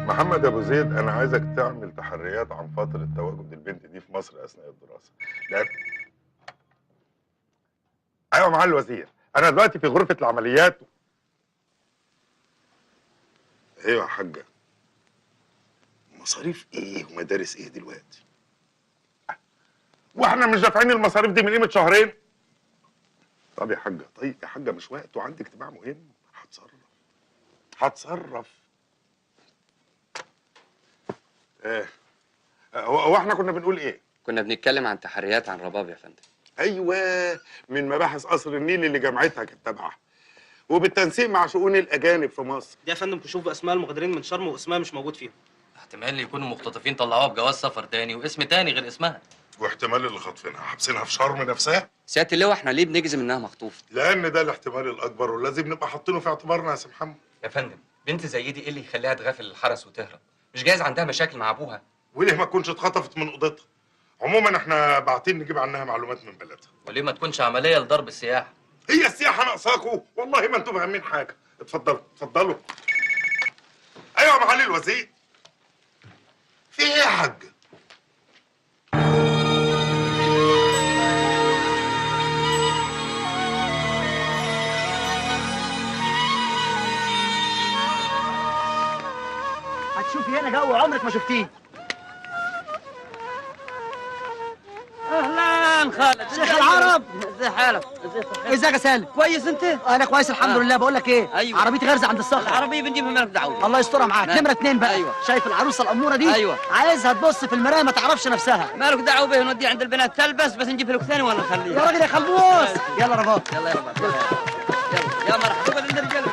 محمد ابو زيد، انا عايزك تعمل تحريات عن فترة تواجد البنت دي في مصر اثناء الدراسة. لأن... ايوه معالي الوزير، انا دلوقتي في غرفة العمليات. ايوه يا حاجة، مصاريف ايه ومدارس ايه دلوقتي؟ واحنا مش دافعين المصاريف دي من قيمة شهرين؟ طب يا حاجة، طيب يا حاجة مش وقت وعندي اجتماع مهم. هتصرف هتصرف. ايه هو احنا كنا بنقول ايه؟ كنا بنتكلم عن تحريات عن رباب يا فندم. ايوه، من مباحث قصر النيل اللي جامعتها كانت تابعه، وبالتنسيق مع شؤون الاجانب في مصر. دي يا فندم كشوف باسماء المغادرين من شرم واسمها مش موجود فيهم. احتمال يكونوا مختطفين طلعوها بجواز سفر تاني واسم تاني غير اسمها. واحتمال اللي خاطفينها حابسينها في شرم نفسها. سيادة اللواء، احنا ليه بنجزم انها مخطوفه؟ لان ده الاحتمال الاكبر ولازم نبقى حاطينه في اعتبارنا يا سي محمد. يا فندم، بنت زي دي ايه اللي يخليها تغافل الحرس وتهرب؟ مش جايز عندها مشاكل مع ابوها؟ وليه ما تكونش اتخطفت من اوضتها؟ عموما احنا باعتين نجيب عنها معلومات من بلدها. وليه ما تكونش عملية لضرب السياحة؟ هي السياحة ناقصاكوا؟ والله ما انتوا فاهمين حاجة. اتفضلوا اتفضلوا. ايوه يا معالي الوزير. في ايه يا حاج؟ هتشوفي هنا جو عمرك ما شفتيه. اهلا اهلا خالد، شيخ العرب. ازي حالك؟ ازي صحتك؟ ازيك يا سالم؟ كويس انت؟ انا كويس الحمد لله. بقول لك ايه، أيوة. عربيتي غارزه عند الصخرة. العربية بنجيبها مالك دعوه. الله يسترها معاك. نمره 2 بقى. أيوة. شايف العروسة الاموره دي؟ أيوة. عايزها تبص في المراية ما تعرفش نفسها. مالك دعوه به، نوديه عند البنات تلبس، بس نجيب لك ثاني ولا نخليها. يا راجل يا خلبوس. يلا رباب. يلا يا رباب. يلا يلا يا مرحبا عند الرجال.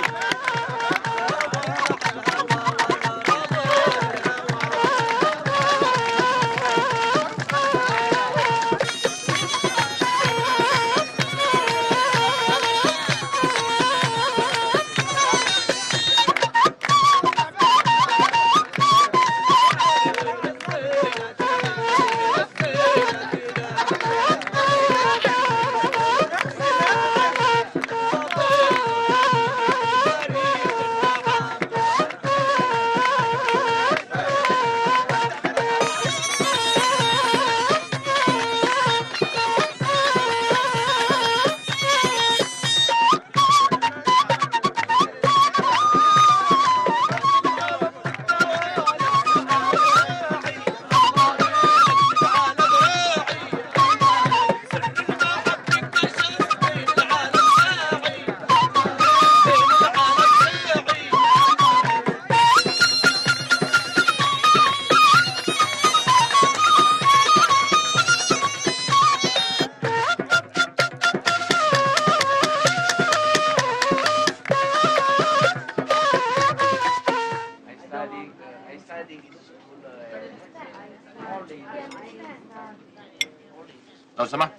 لو سمحت.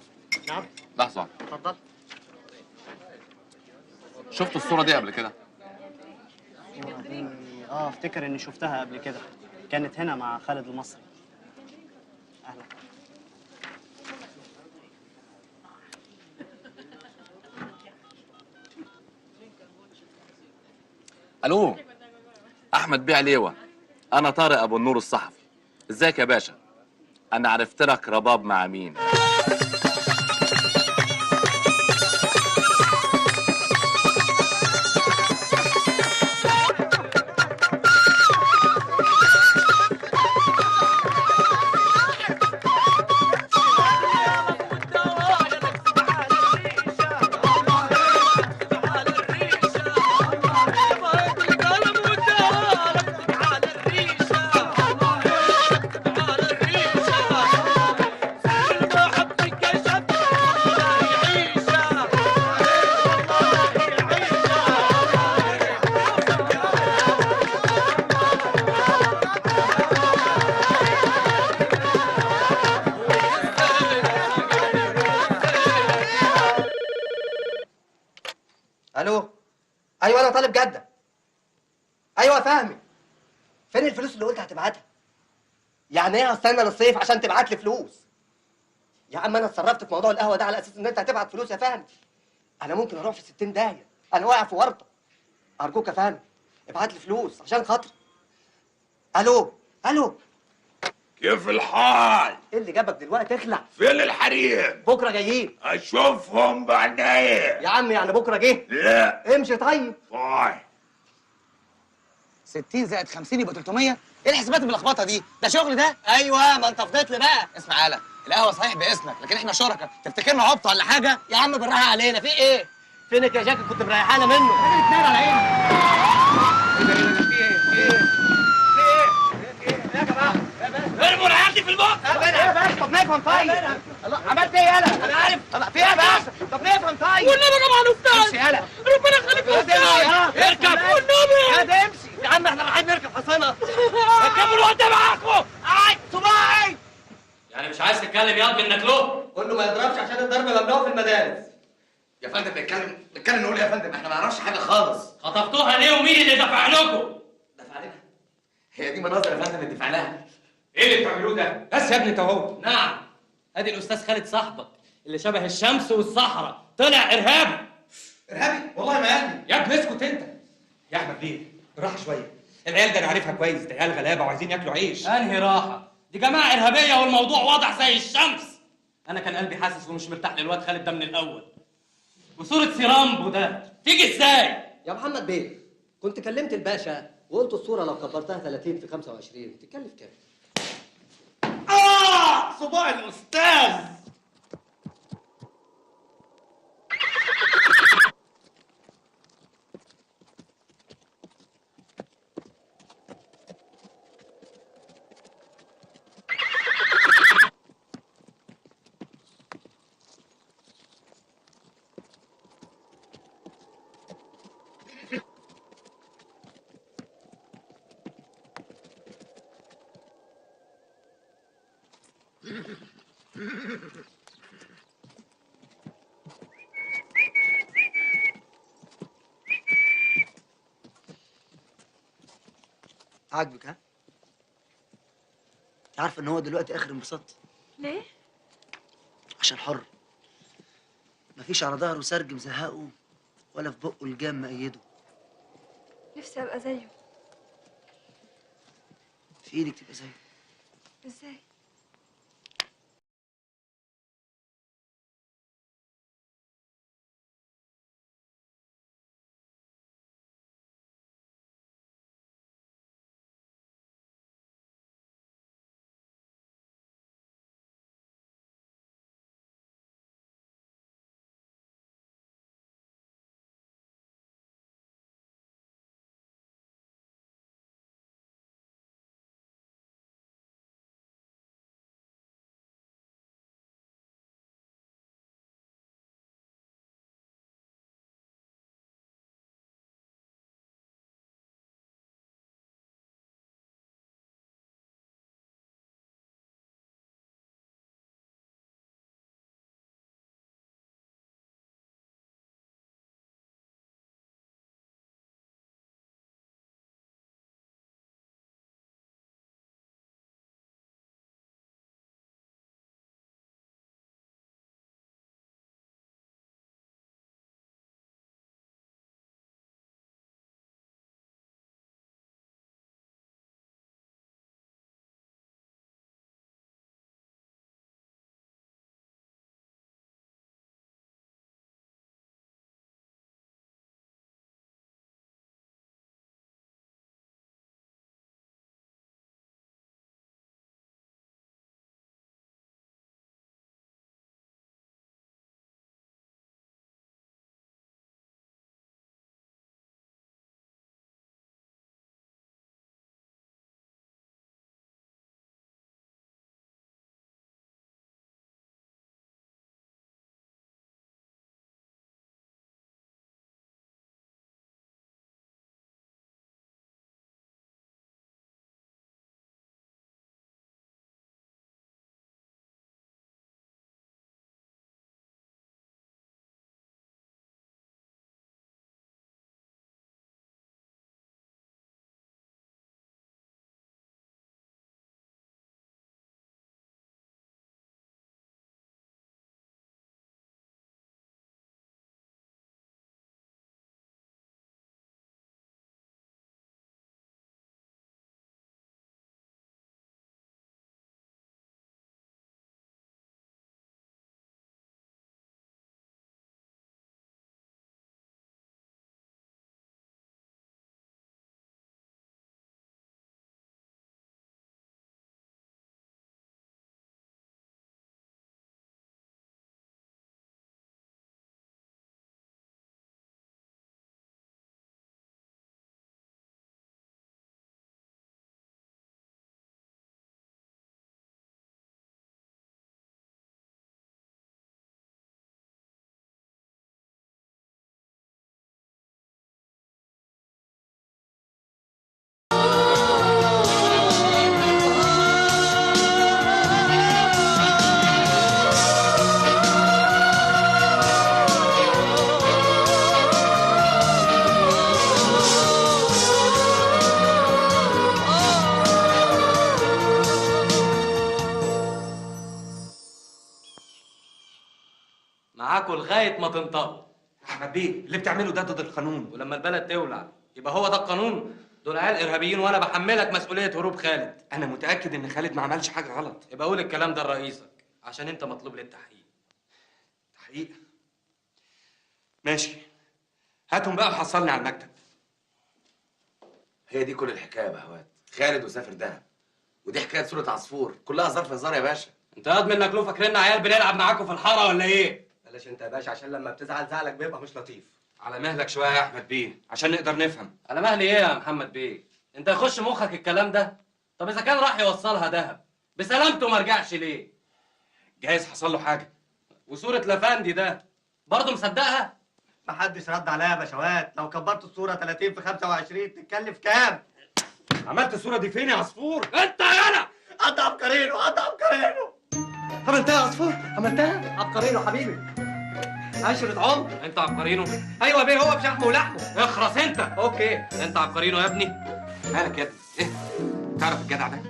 نعم. لحظة. اتفضل. شفت الصورة دي قبل كده؟ افتكر اني شفتها قبل كده، كانت هنا مع خالد المصري. اهلا. الو، احمد بيه عليوه، انا طارق ابو النور الصحفي. ازيك يا باشا؟ انا عرفت لك رباب مع مين. الو. ايوه انا طالب جده. ايوه فهمي، فين الفلوس اللي قلت هتبعتها؟ يعني ايه هستنى للصيف عشان تبعت لي فلوس؟ يا عم انا اتصرفت في موضوع القهوة ده على اساس ان انت هتبعت فلوس يا فهمي. انا ممكن اروح في 60 داهية، انا واقع في ورطة. ارجوك يا فهمي ابعت لي فلوس عشان خاطري. الو الو. كيف الحال؟ ايه اللي جابك دلوقتي؟ اخلع. فين الحريم؟ بكره جايين. اشوفهم بعدين. يا عم يعني بكره جه؟ لا. امشي طيب. باي. 60 زائد 50 يبقى 300. ايه الحسابات الملخبطه دي؟ ده شغل ده؟ ايوه ما انت فضيت لي بقى. اسمع يالا، القهوة صحيح باسمك، لكن احنا شركاء، تفتكرنا عبط ولا حاجة؟ يا عم بالراحة علينا، في ايه؟ فينك يا جاكي؟ كنت مريحانه منه. راجل اتنين على عيني. ايه ده؟ في ايه؟ في ايه؟ في ايه؟ يا جماعة ارموا العيال دي في البحر. يا باشا طب نفهم طيب. الله، عملت ايه يالا؟ انا عارف. في ايه يا باشا؟ طب نفهم طيب. والنبي يا جماعة الاستاذ. امشي يالا. ربنا يخليك يا استاذ. اركب والنبي. يا امشي يا عم، احنا رايحين نركب حصانه. اركبوا الواد ده معاكم. اي صباعي. يعني مش عايز تتكلم ياض منك له؟ قول له ما يضربش عشان الضرب ممنوع في المدارس. يا فندم نتكلم نقول ايه يا فندم؟ احنا ما نعرفش حاجة خالص. خطفتوها ليه ومين اللي دفع لكم؟ دفع لنا؟ هي دي مناظر يا فندم اللي دفع لها؟ ايه اللي بتعملوه ده؟ بس يا ابني انت اهو. نعم، ادي الاستاذ خالد صاحبك اللي شبه الشمس والصحراء، طلع ارهابي. ارهابي؟ والله ما قال. يا ابني اسكت انت. يا احمد ليه؟ بالراحة شوية، العيال ده انا عارفها كويس، ده عيال غلابة وعايزين ياكلوا عيش. انهي راحة؟ دي جماعة ارهابية والموضوع واضح زي الشمس. انا كان قلبي حاسس ومش مرتاح للواد خالد ده من الاول. وصوره سيرامبو ده تيجي ازاي؟ يا محمد بيه، كنت كلمت الباشا وقلت الصورة لو كبرتها 30 في 25 تكلف كام؟ صباع الاستاذ. عاجبك ها؟ انت عارفه ان هو دلوقتي اخر انبساط؟ ليه؟ عشان حر، مفيش على ظهره سرج مزهقه ولا في بقه الجام مقيده. نفسي ابقى زيه. في ايدك تبقى زيه. ازاي؟ معاكوا لغاية ما تنطقوا. احمد بيه، اللي بتعمله ده ضد القانون. ولما البلد تولع يبقى هو ده القانون؟ دول عيال ارهابيين وانا بحملك مسؤولية هروب خالد. انا متاكد ان خالد ما عملش حاجة غلط. يبقى قول الكلام ده لرئيسك عشان انت مطلوب للتحقيق. تحقيق؟ ماشي، هاتهم بقى وحصلني على المكتب. هي دي كل الحكاية يا بهوات، خالد وسافر دهب، ودي حكاية صوره عصفور، كلها ظرف هزار يا باشا. انت ياض منك له، فاكرنا عيال بنلعب معاكم في الحارة ولا ايه؟ بلاش انت يا باشا، عشان لما بتزعل زعلك بيبقى مش لطيف. على مهلك شوية يا احمد بيه عشان نقدر نفهم. على مهلي ايه يا محمد بيه؟ انت يخش مخك الكلام ده؟ طب اذا كان راح يوصلها دهب بسلامته ما رجعش ليه؟ جايز حصل له حاجة. وصوره لافندي ده برضه مصدقها؟ محدش رد عليا يا باشوات، لو كبرت الصورة 30 في 25 تتكلف كام؟ عملت الصورة دي فين يا عصفور؟ انت يالا قطع عبقرينه، قطع عبقرينه. عملتها يا عصفور، عملتها. عبقرينه حبيبي، 10 عمر. انت عبقرينه؟ ايوه بيه، هو بشحمه ولحمه. اخرس انت. okay. انت عبقرينه يا ابني؟ مالك يا ابني؟ ايه؟ تعرف الجدع ده؟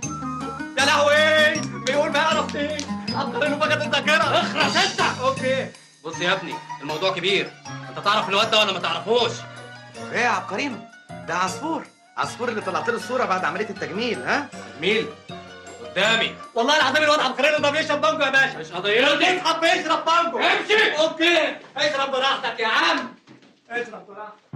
يا لهوي، بيقول ما يعرف ايه. عبقرينه فقد الذاكرة. اخرس انت. okay. بص يا ابني، الموضوع كبير، انت تعرف الواد ده ولا ما تعرفوش؟ ايه يا عبقرينه؟ ده عصفور، عصفور اللي طلعت له الصورة بعد عملية التجميل. ها؟ تجميل؟ قدامي. والله العظيم الواد عبقرينه ده بيشرب بانجو يا باشا. مش قضيتي. اصحى بيشرب بانجو. امشي. okay، اشرب براحتك يا عم، اشرب براحتك.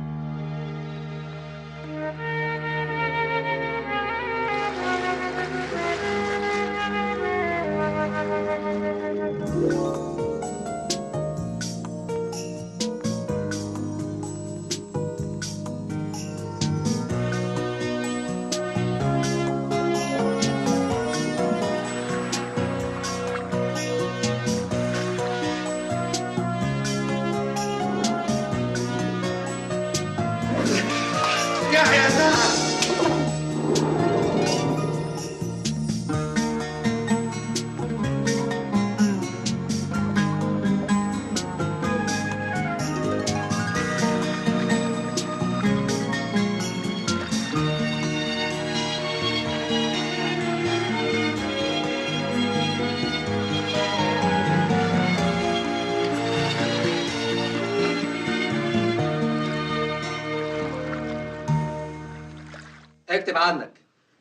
اكتب عنك: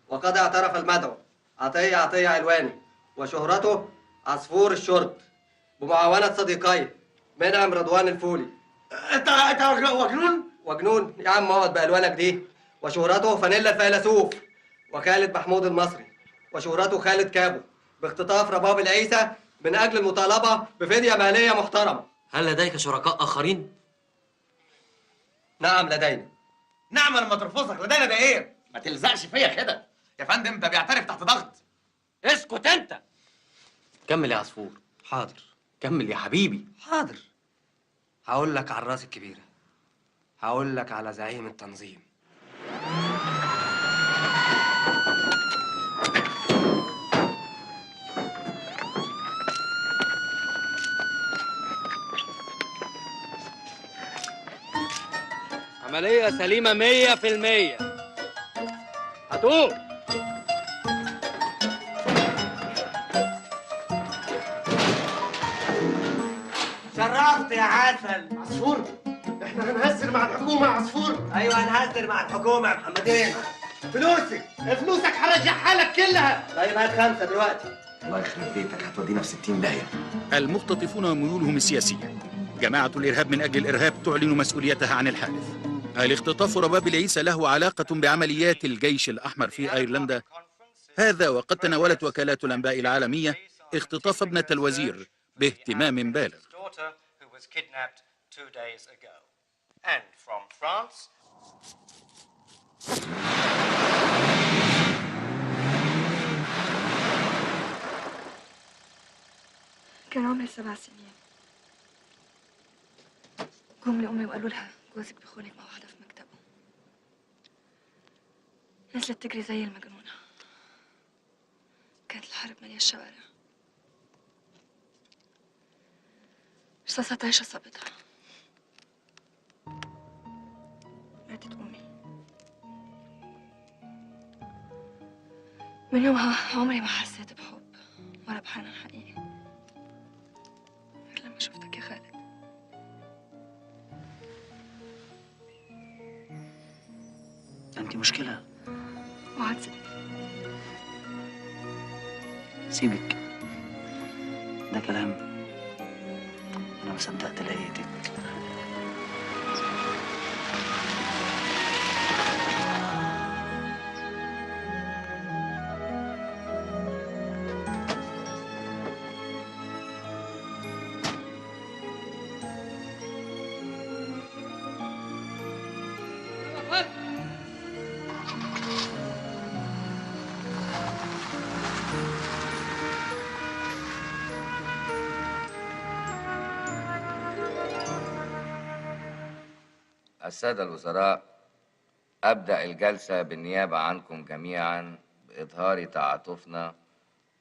وقد اعترف المدعو عطية عطية علواني وشهرته عصفور الشرط بمعاونة صديقي منعم رضوان الفولي. انت وجنون؟ وجنون يا عم، اقعد بألوانك دي. وشهرته فانيلا الفيلسوف وخالد محمود المصري وشهرته خالد كابو باختطاف رباب العيسى من أجل المطالبة بفدية مالية محترمة. هل لديك شركاء آخرين؟ نعم لدينا. نعم لما ترفضك لدينا ده ايه؟ ما تلزقش فيا كده يا فندم، ده بيعترف تحت ضغط. اسكت انت. كمل يا عصفور. حاضر. كمل يا حبيبي. حاضر. هقول لك على الراس الكبيرة، هقول لك على زعيم التنظيم. عملية سليمة 100%. هاتوه. شرفت يا عسل. عصفور، احنا هنهزر مع الحكومة يا عصفور. ايوه هنهزر مع الحكومة يا محمدين. فلوسك، فلوسك هرجعها لك كلها. طيب هات 5 دلوقتي. الله يخرب بيتك، هتودينا في 60 داهية. المختطفون وميولهم السياسية. جماعة الإرهاب من أجل الإرهاب تعلن مسؤوليتها عن الحادث. هل اختطاف رباب العيسى له علاقة بعمليات الجيش الأحمر في أيرلندا؟ هذا وقد تناولت وكالات الأنباء العالمية اختطاف ابنة الوزير باهتمام بالغ. كان عمري 7 سنين. جم لأمي وقالوا لها جوزك بيخونك مع واحدة في مكتبه. نزلت تجري زي المجنونة. كانت الحرب مالية الشوارع. رصاصة طايشة صابتها. ماتت أمي. من يومها عمري ما حسيت بحب ولا بحنان حقيقي غير لما شفتك يا خالد. انت مشكلة. وعد سيبني. سيبك ده كلام؟ انا ما صدقت لقيتك. السادة الوزراء، أبدأ الجلسة بالنيابة عنكم جميعاً بإظهار تعاطفنا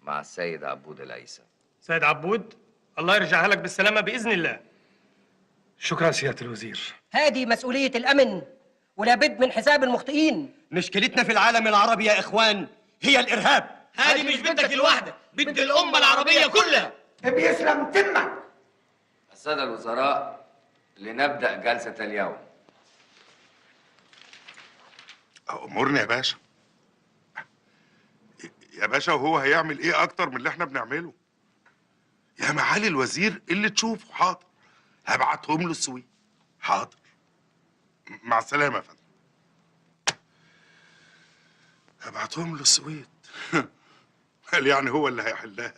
مع السيد عبود العيسى. سيد عبود، الله يرجعها لك بالسلامة باذن الله. شكرا سيادة الوزير. هذه مسؤولية الأمن ولا بد من حساب المخطئين. مشكلتنا في العالم العربي يا إخوان هي الإرهاب. هذه مش بدك الوحدة، بد الأمة العربية كلها. بيسلم تمك. السادة الوزراء، لنبدأ جلسة اليوم. أمرني يا باشا. يا باشا وهو هيعمل إيه أكتر من اللي إحنا بنعمله؟ يا معالي الوزير اللي تشوفه. حاضر، هبعتهم له السويد. حاضر، مع السلامة يا فندم. هبعتهم له السويد. قال يعني هو اللي هيحلها.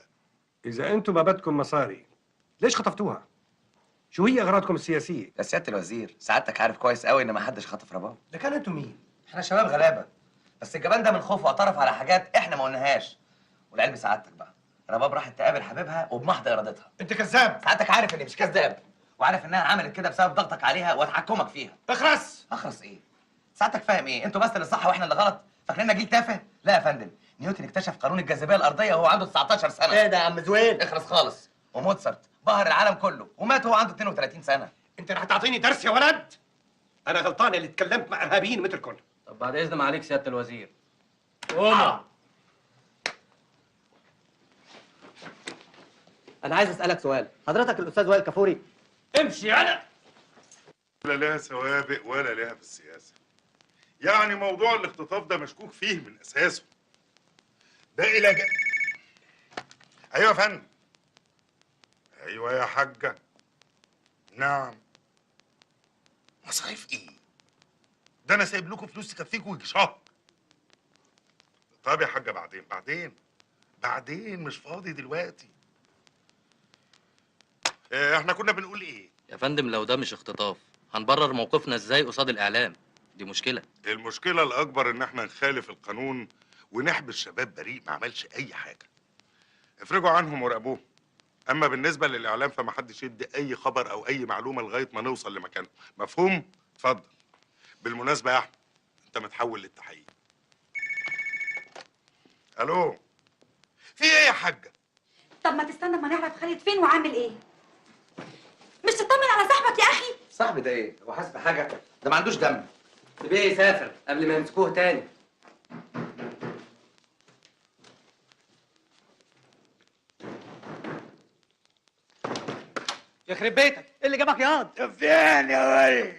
إذا أنتم ما بدكم مصاري، ليش خطفتوها؟ شو هي أغراضكم السياسية؟ يا سيادة الوزير، سعادتك عارف كويس قوي إن ما حدش خطف رباب. ده كان أنتم مين؟ إحنا شباب غلابة، بس الجبان ده من خوفه اعترف على حاجات إحنا ما قلناهاش. والعلم سعادتك بقى، رباب راحت تقابل حبيبها وبمحض إرادتها. أنت كذاب. سعادتك عارف إني مش كذاب، وعارف إنها عملت كده بسبب ضغطك عليها وتحكمك فيها. اخرس. اخرس إيه؟ سعادتك فاهم إيه؟ أنتوا بس اللي صح وإحنا اللي غلط؟ فاكريننا جيل تافه؟ لا يا فندم، نيوتن اكتشف قانون الجاذبية الأرضية وهو عنده 19 سنة. إيه ده يا عم زويل؟ اخرس خالص. وموتسارت بهر العالم كله ومات وهو عنده 32 سنة. أنت رح تعطيني درس يا ولد؟ أنا غلطان اللي اتكلمت مع إرهابيين مثلكم. طب بعد إذن معاليك سيادة الوزير. قوم. أنا عايز أسألك سؤال، حضرتك الأستاذ وائل كفوري؟ امشي على. ولا لها سوابق ولا لها في السياسة. يعني موضوع الاختطاف ده مشكوك فيه من أساسه. ده إلى أيوه يا فندم. أيوه يا حاجة. نعم. مصاريف إيه؟ ده أنا سايب لكم فلوس تكفيكم يجي شهر. طب يا حاجة بعدين بعدين بعدين، مش فاضي دلوقتي. احنا كنا بنقول ايه؟ يا فندم لو ده مش اختطاف هنبرر موقفنا ازاي قصاد الإعلام؟ دي مشكلة. المشكلة الأكبر إن احنا نخالف القانون ونحبس شباب بريء ما عملش أي حاجة. افرجوا عنهم وراقبوهم. أما بالنسبة للإعلام فما حدش يدي أي خبر أو أي معلومة لغاية ما نوصل لمكانه، مفهوم؟ اتفضل. بالمناسبة يا أحمد، أنت متحول للتحقيق. ألو، في إيه يا حاجة؟ طب ما تستنى ما نعرف خالد فين وعامل إيه؟ مش تطمن على صاحبك يا أخي؟ صاحبي ده إيه؟ هو حاسس بحاجة؟ ده ما عندوش دم. سيبيه يسافر قبل ما يمسكوه تاني. يخرب بيتك، ايه اللي جابك ياض؟ فين يا ولد؟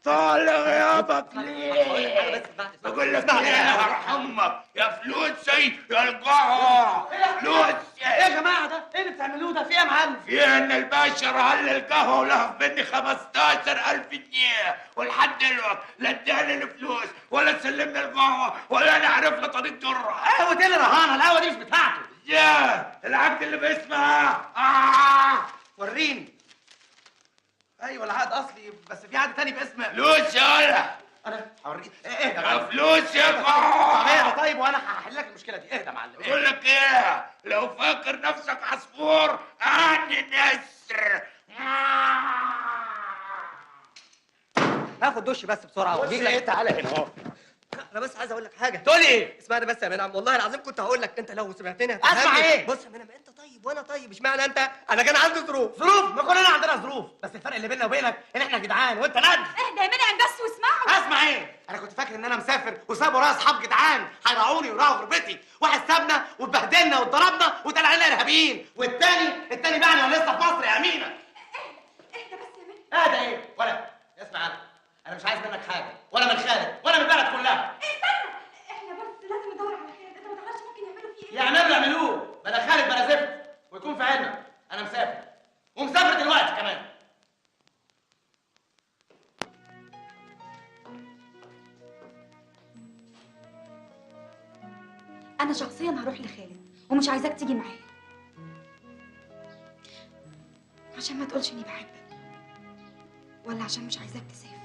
طالع غيابك ليه؟ بقول لك يا ارحمك يا فلوسي يا القهوة فلوسي. ايه يا جماعة ده؟ ايه اللي بتعملوه ده؟ في ايه يا معلم؟ في ان الباشا رهن القهوة ولهف مني 15000 جنيه ولحد دلوقتي لا اداني الفلوس ولا سلمني القهوة ولا انا عارف له طريق دره. قهوة ايه اللي رهانها؟ القهوة دي مش بتاعته. يا العقد اللي باسمها. وريني. ايوه العقد اصلي، بس في عقد تاني باسم فلوس يا ولا. انا هوريك. اهدى يا فلوس يا طب طيب، وانا هحل لك المشكلة دي. اهدى يا معلم. بقول لك ايه، لو فاكر نفسك عصفور انا نسر. هاخد دش بس بسرعة واجيب لك. ايه تعالى هنا اهو. انا بس عايز اقول لك حاجة. تقول ايه؟ اسمعني بس يا منعم، والله العظيم كنت هقول لك، انت لو سمعتني هتفهمني. اسمع ايه؟ بص يا منعم، انت طيب وانا طيب، مش معنى انت انا كان عندي ظروف. ظروف؟ ما كلنا عندنا ظروف، بس الفرق اللي بيننا وبينك ان احنا جدعان وانت ندل. اهدى يا منعم بس واسمعوا. اسمع ايه؟ انا كنت فاكر ان انا مسافر وساب ورايا اصحاب جدعان هيراعوني ويراعوا غربتي، واحد سابنا واتبهدلنا واتضربنا واتقال علينا ارهابيين، والتاني باعني وانا لسه في مصر يا امينه. اهدى بس يا منعم. اهدى ايه؟ ولا اسمع، انا مش عايز منك حاجة ولا من خالد ولا من البلد كلها. استنى، احنا بس لازم ندور على خالد، انت ما تعرفش ممكن يعملوا فيه ايه. يعملوا يعملوه، بلا خالد بلا زفت، ويكون في علمك انا مسافر، ومسافر دلوقتي كمان. انا شخصيا هروح لخالد ومش عايزاك تيجي معايا عشان ما تقولش اني بحبك، ولا عشان مش عايزاك تسافر.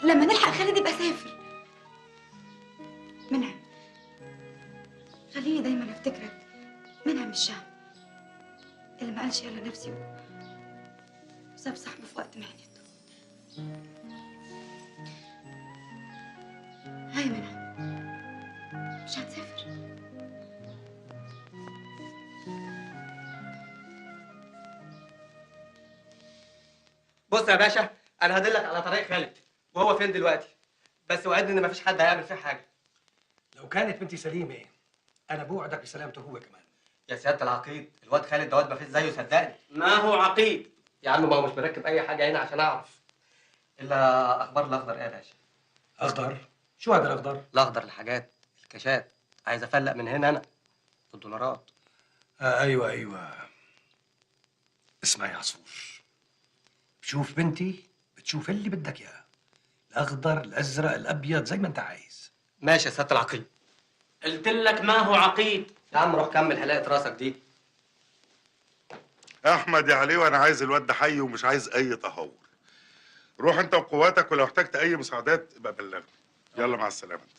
لما نلحق خالد يبقى سافر. منعم، خليني دايما افتكرك منعم الشام اللي ما قالش يلا نفسي وساب صاحبه في وقت مهنته. هاي منعم، مش هتسافر؟ بص يا باشا، انا هدلك على طريق خالد وهو فين دلوقتي، بس وعدني ان مفيش حد هيعمل فيه حاجة. لو كانت بنتي سليمة انا بوعدك بسلامته هو كمان. يا سيادة العقيد، الواد خالد دوت مفيش زيه صدقني. ما هو عقيد يا عم، ما هو مش مركب اي حاجة هنا عشان اعرف. الا اخبار الاخضر ايه يا باشا؟ اخضر؟ شو هذا الاخضر؟ الاخضر الحاجات الكاشات، عايز افلق من هنا انا الدولارات. ايوه ايوه. اسمع يا عصفور، بشوف بنتي بتشوف اللي بدك اياه، الاخضر الازرق الابيض زي ما انت عايز. ماشي يا سيادة العقيد. قلت لك ما هو عقيد. يا عم روح كمل حلاقه راسك دي. احمد يا علي، وانا عايز الواد ده حي ومش عايز اي تهور. روح انت وقواتك، ولو احتجت اي مساعدات ابقى بلغني. يلا مع السلامة. انت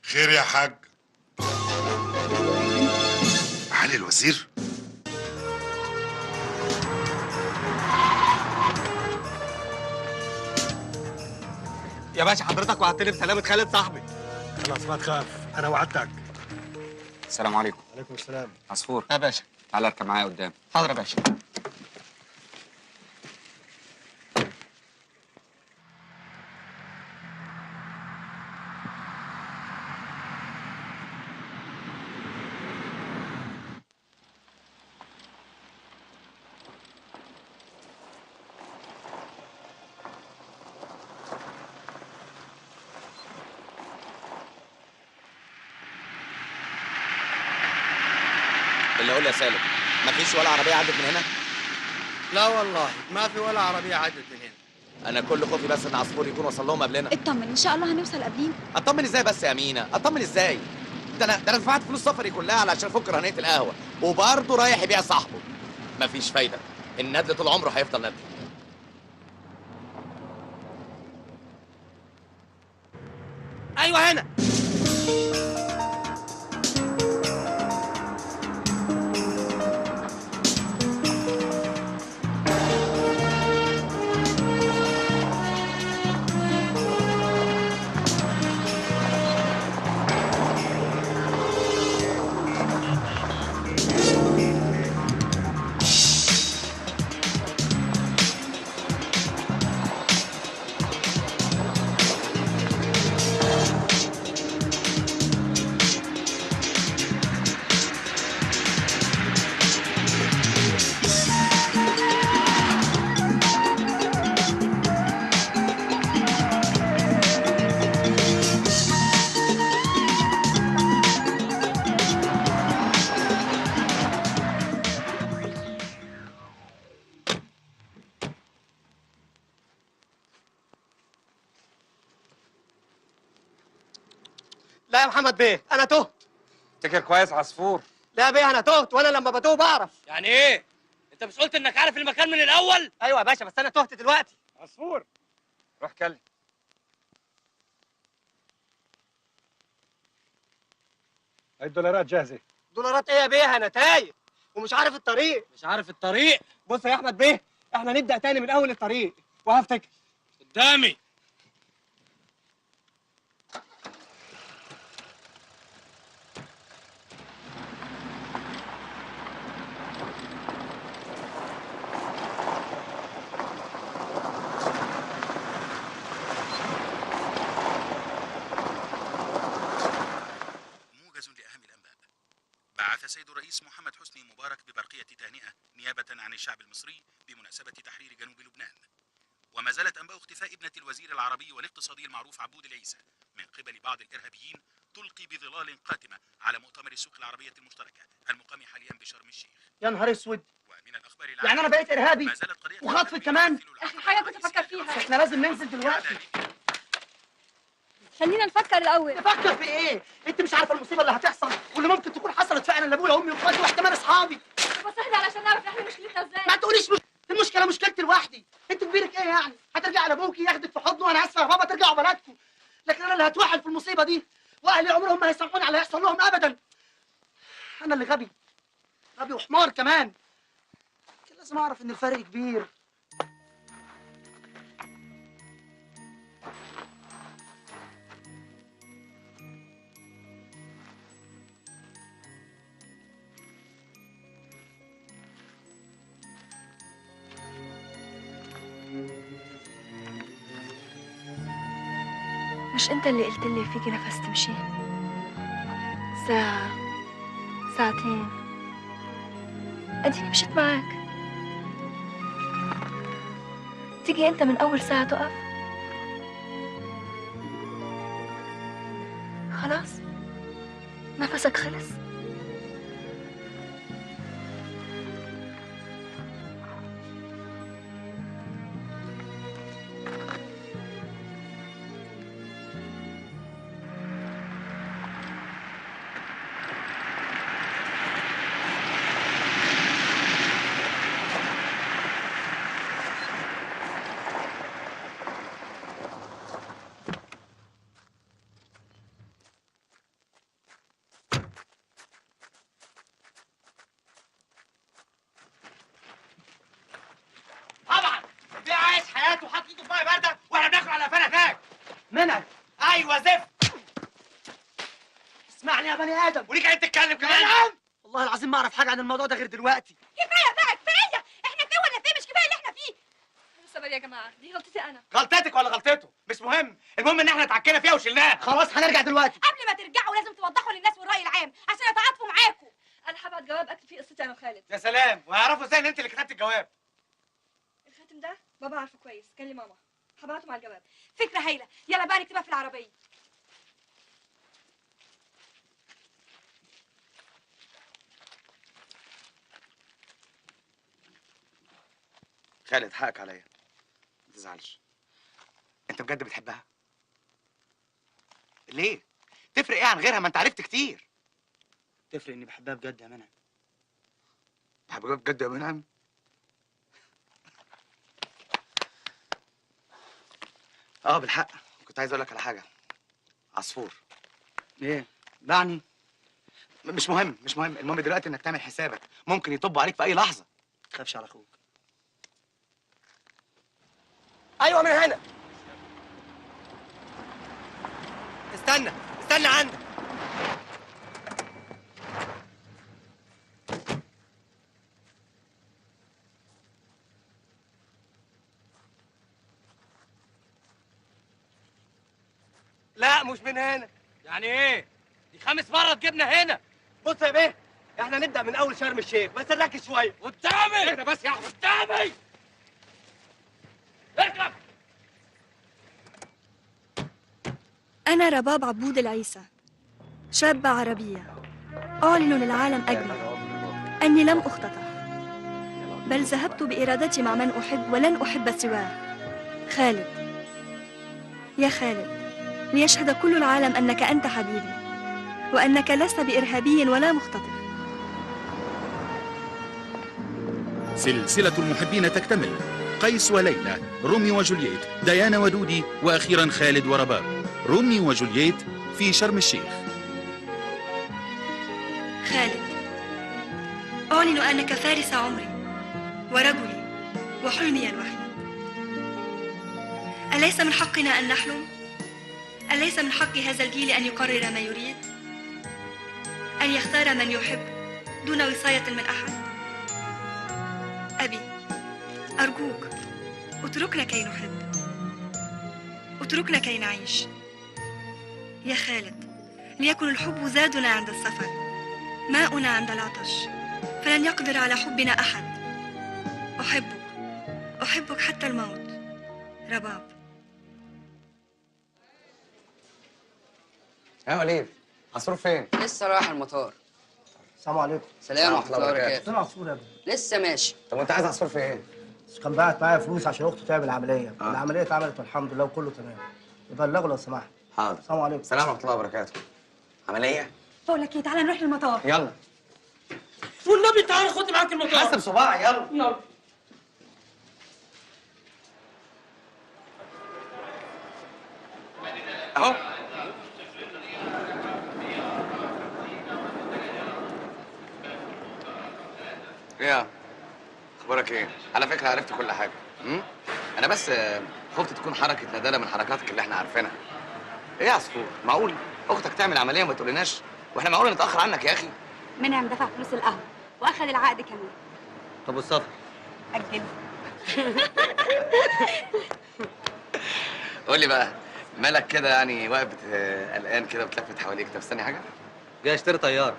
خير يا حاج؟ علي الوزير؟ يا باشا حضرتك وعدتني بسلامة خالد صاحبي. خلاص ما تخاف، أنا وعدتك. السلام عليكم. وعليكم السلام. عصفور يا باشا، تعالى اركب معايا قدام. حاضر يا باشا. اللي اقول يا سالم، مفيش ولا عربية عدت من هنا؟ لا والله ما في ولا عربية عدت من هنا. انا كل خوفي بس ان عصفور يكون وصل لهم قبلنا. اطمن، ان شاء الله هنوصل قبلين. اطمن ازاي بس يا مينا؟ اطمن ازاي؟ ده انا دفعت فلوس سفري كلها علشان افك رهنيه القهوة، وبرضه رايح يبيع صاحبه. مفيش فايده، الندل طول عمره هيفضل ندل. ايوه هنا. لا يا محمد بيه، انا تهت. افتكر كويس عصفور. لا يا بيه انا تهت، وانا لما بتوه بعرف. يعني ايه؟ انت مش قلت انك عارف المكان من الاول؟ ايوه يا باشا، بس انا تهت دلوقتي. عصفور روح كلم. هاي الدولارات جاهزة. دولارات ايه يا بيه؟ انا تايه ومش عارف الطريق. مش عارف الطريق؟ بص يا احمد بيه، احنا نبدا تاني من اول الطريق وهفتكر. قدامي. بعث سيد الرئيس محمد حسني مبارك ببرقية تهنئة نيابة عن الشعب المصري بمناسبة تحرير جنوب لبنان. وما زالت أنباء اختفاء ابنة الوزير العربي والاقتصادي المعروف عبود العيسى من قبل بعض الإرهابيين تلقي بظلال قاتمة على مؤتمر السوق العربية المشتركة المقام حاليا بشرم الشيخ. يا نهار اسود، ومن الأخبار يعني أنا بقيت إرهابي وخطفت كمان؟ آخر حاجة كنت أفكر فيها. إحنا لازم ننزل دلوقتي. خلينا نفكر الاول. نفكر في ايه؟ انت مش عارفه المصيبة اللي هتحصل واللي ممكن تكون حصلت فعلا لابويا وامي واخواتي واحتمال اصحابي. بس اهدى علشان نعرف نحل مشكلتنا ازاي. ما تقوليش المشكلة مشكلتي لوحدي، انت كبيرك ايه يعني؟ هترجع لابوكي ياخدك في حضنه، وانا اسفه يا بابا ترجعوا بلدكم، لكن انا اللي هتوحل في المصيبة دي، واهلي عمرهم ما هيسامحوني على اللي هيحصل لهم ابدا. انا اللي غبي، غبي وحمار كمان. كان لازم اعرف ان الفرق كبير. مش انت اللي قلت لي فيكي نفس تمشي؟ ساعة، ساعتين، اديني مشيت معاك. تيجي انت من اول ساعة تقف؟ خلاص نفسك خلص. ايوه زفت. اسمعني يا بني ادم، وليك عين تتكلم كمان؟ نعم والله العظيم ما اعرف حاجة عن الموضوع ده غير دلوقتي. كفاية بقى، كفاية، احنا فين ولا فين؟ مش كفاية اللي احنا فيه؟ صبر يا جماعة، دي غلطتي انا. غلطتك ولا غلطته مش مهم، المهم ان احنا اتعكينا فيها وشلناها. خلاص هنرجع دلوقتي. قبل ما ترجعوا لازم توضحوا للناس والراي العام عشان يتعاطفوا معاكم. انا هبعت جواب اكتب فيه قصتي انا وخالد. يا سلام، وهيعرفوا ازاي ان انت اللي كتبت الجواب؟ الخاتم ده بابا عارفه كويس، كان لي ماما، هبعته مع الجواب. فكرة هايلة، يلا بقى نكتبها في العربية. خالد حقك عليا، ما تزعلش. انت بجد بتحبها؟ ليه؟ تفرق ايه عن غيرها؟ ما انت عرفت كتير. تفرق اني بحبها بجد يا منعم. بحبها بجد يا منعم؟ اه بالحق كنت عايز اقول لك على حاجة. عصفور. ايه؟ بعني؟ مش مهم، مش مهم، المهم دلوقتي انك تعمل حسابك، ممكن يطبوا عليك في اي لحظة. ما تخافش على اخوك. ايوه من هنا. استنى استنى عندك. لا مش من هنا. يعني ايه؟ دي خامس مرة تجيبنا هنا. بص يا بيه، احنا نبدأ من أول شرم الشيخ، بس نركز شوية. قدامي اهدى بس يا أحمد. قدامي اركب. أنا رباب عبود العيسى، شابة عربية، أعلن للعالم أجمع أني لم أختطف، بل ذهبت بإرادتي مع من أحب ولن أحب سواه، خالد. يا خالد، ليشهد كل العالم أنك أنت حبيبي، وأنك لست بإرهابي ولا مختطف. سلسلة المحبين تكتمل. قيس وليلى، روميو وجولييت، ديانا ودودي، وأخيرا خالد ورباب. روميو وجولييت في شرم الشيخ. خالد، أعلن أنك فارس عمري ورجلي وحلمي الوحيد. أليس من حقنا أن نحلم؟ أليس من حق هذا الجيل أن يقرر ما يريد؟ أن يختار من يحب دون وصاية من أحد؟ أبي، أرجوك اتركنا كي نحب، اتركنا كي نعيش. يا خالد، ليكن الحب زادنا عند السفر، ماؤنا عند العطش، فلن يقدر على حبنا أحد. أحبك، أحبك حتى الموت. رباب. يا وليد، عصفور فين؟ لسه رايح المطار. السلام عليكم. سلام ورحمة الله وبركاته. فين عصفور يا ابني؟ لسه ماشي. طب وانت عايز عصفور في ايه؟ كان باعت معايا فلوس عشان اخته تعمل عملية، العملية اتعملت والحمد لله وكله تمام. يبلغوا لو سمحت. حاضر. السلام عليكم. السلام ورحمة الله وبركاته. عملية؟ بقول لك ايه، تعالى نروح للمطار. يلا. والنبي تعالى خدني معاك المطار. حاسب صباعي. يلا يلا. اهو. ايه اخبارك ايه؟ على فكرة عرفت كل حاجة. انا بس خفت تكون حركة ندالة من حركاتك اللي احنا عارفينها. ايه يا عصفور؟ معقول اختك تعمل عملية وما تقولناش؟ واحنا معقول نتاخر عنك يا اخي؟ منعم دفع فلوس القهوة واخد العقد كمان. طب والسفر؟ اجله. قول لي بقى، مالك كده يعني واقف قلقان كده بتلفت حواليك؟ طب استني حاجة؟ جاي اشتري طيارة.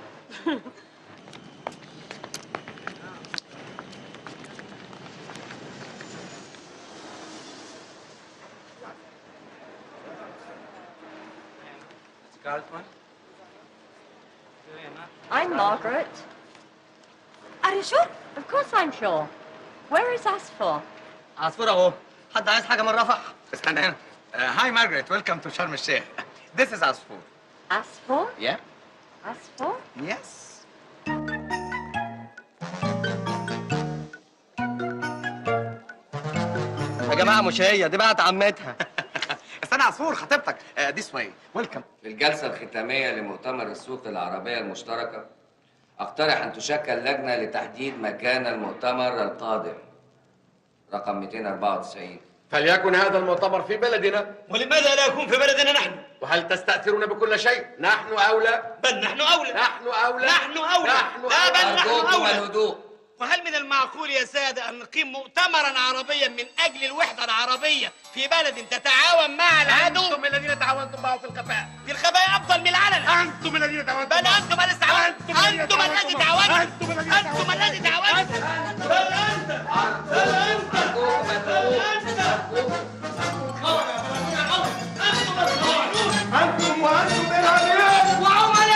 I'm Margaret. Are you sure? Of course I'm sure. Where is Asfor? عصفور اهو. حد عايز حاجة من رفح؟ استنى هنا. Hi Margaret, welcome to شرم الشيخ. This is عصفور. Asfor? Yeah. Asfor? Yes. يا جماعة مش هي دي، بقت عمتها. استنى عصفور خطيبتك. This way. Welcome. في الجلسة الختامية لمؤتمر السوق العربية المشتركة أقترح أن تشكل لجنة لتحديد مكان المؤتمر القادم رقم 294. فليكن هذا المؤتمر في بلدنا. ولماذا لا يكون في بلدنا نحن؟ وهل تستأثرون بكل شيء؟ نحن أولى. بل نحن أولى. نحن أولى. نحن أولى. نحن لا بل نحن أولى. الهدوء. وهل من المعقول يا سادة أن نقيم مؤتمرا عربيا من أجل الوحدة العربية في بلد تتعاون مع العدو؟ أنتم الذين تعاونتم معه في الخفاء. في الخفاء أفضل من العلن. أنتم الذين تعاونتم. بل أنتم الذين تعاونتم. أنتم الذين تعاونتم. أنتم الذين تعاونتم. بل أنت. بل أنت. بل أنت. أنتم وأنتم إرهابيون وعملاء.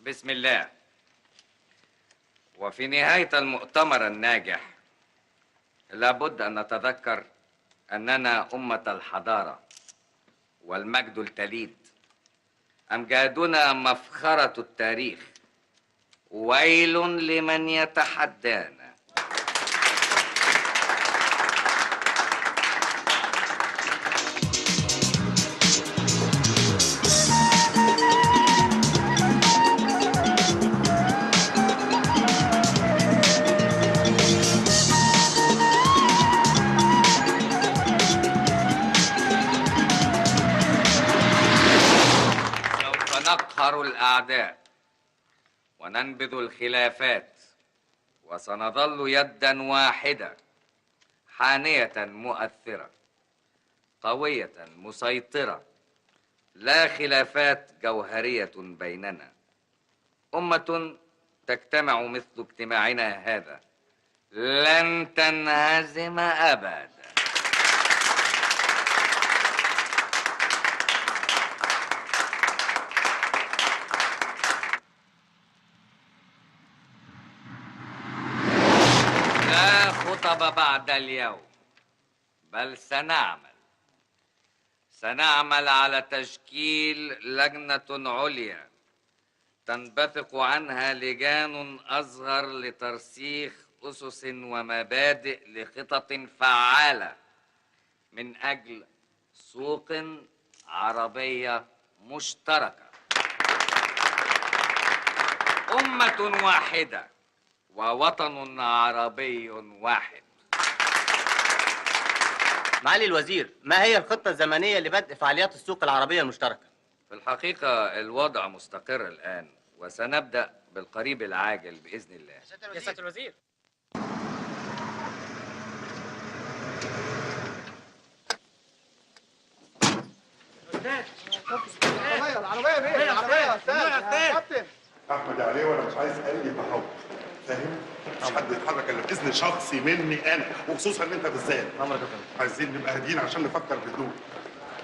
بسم الله. وفي نهاية المؤتمر الناجح لابد أن نتذكر أننا أمة الحضارة والمجد التليد، أمجادنا مفخرة التاريخ، ويل لمن يتحدانا. نقهر الأعداء وننبذ الخلافات، وسنظل يدا واحدة حانية مؤثرة قوية مسيطرة، لا خلافات جوهرية بيننا. أمة تجتمع مثل اجتماعنا هذا لن تنهزم أبدا. لا خطب بعد اليوم، بل سنعمل على تشكيل لجنة عليا تنبثق عنها لجان أصغر لترسيخ أسس ومبادئ لخطط فعالة من أجل سوق عربية مشتركة، أمة واحدة ووطن عربي واحد. معالي الوزير، ما هي الخطة الزمنية لبدء فعاليات السوق العربية المشتركة؟ في الحقيقة الوضع مستقر الآن، وسنبدأ بالقريب العاجل بإذن الله. يا سيادة الوزير. العربية العربية بيه، العربية يا استاذ يا كابتن. احمد عليه وانا مش عايز اي تحول، فاهم؟ مش حد يتحرك الا باذن شخصي مني انا، وخصوصا ان انت بالذات. امرك يا فندم. عايزين نبقى هاديين عشان نفكر بهدوء.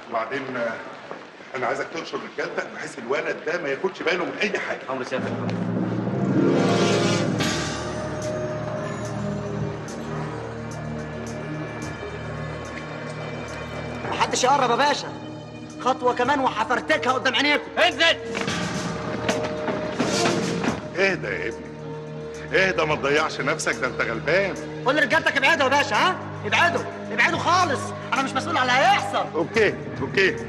وبعدين انا عايزك تنشر رجالتك بحيث الولد ده ما ياخدش باله من اي حاجة. امر سيادتك يا فندم. محدش يقرب يا باشا، خطوة كمان وحفرتكها قدام عينيكم. انزل. اهدى يا ابني، اهدى، ما تضيعش نفسك، ده انت غلبان. قول لرجالتك ابعدوا يا باشا. ها، ابعدوا ابعدوا خالص، انا مش مسؤول على اللي هيحصل. okay okay،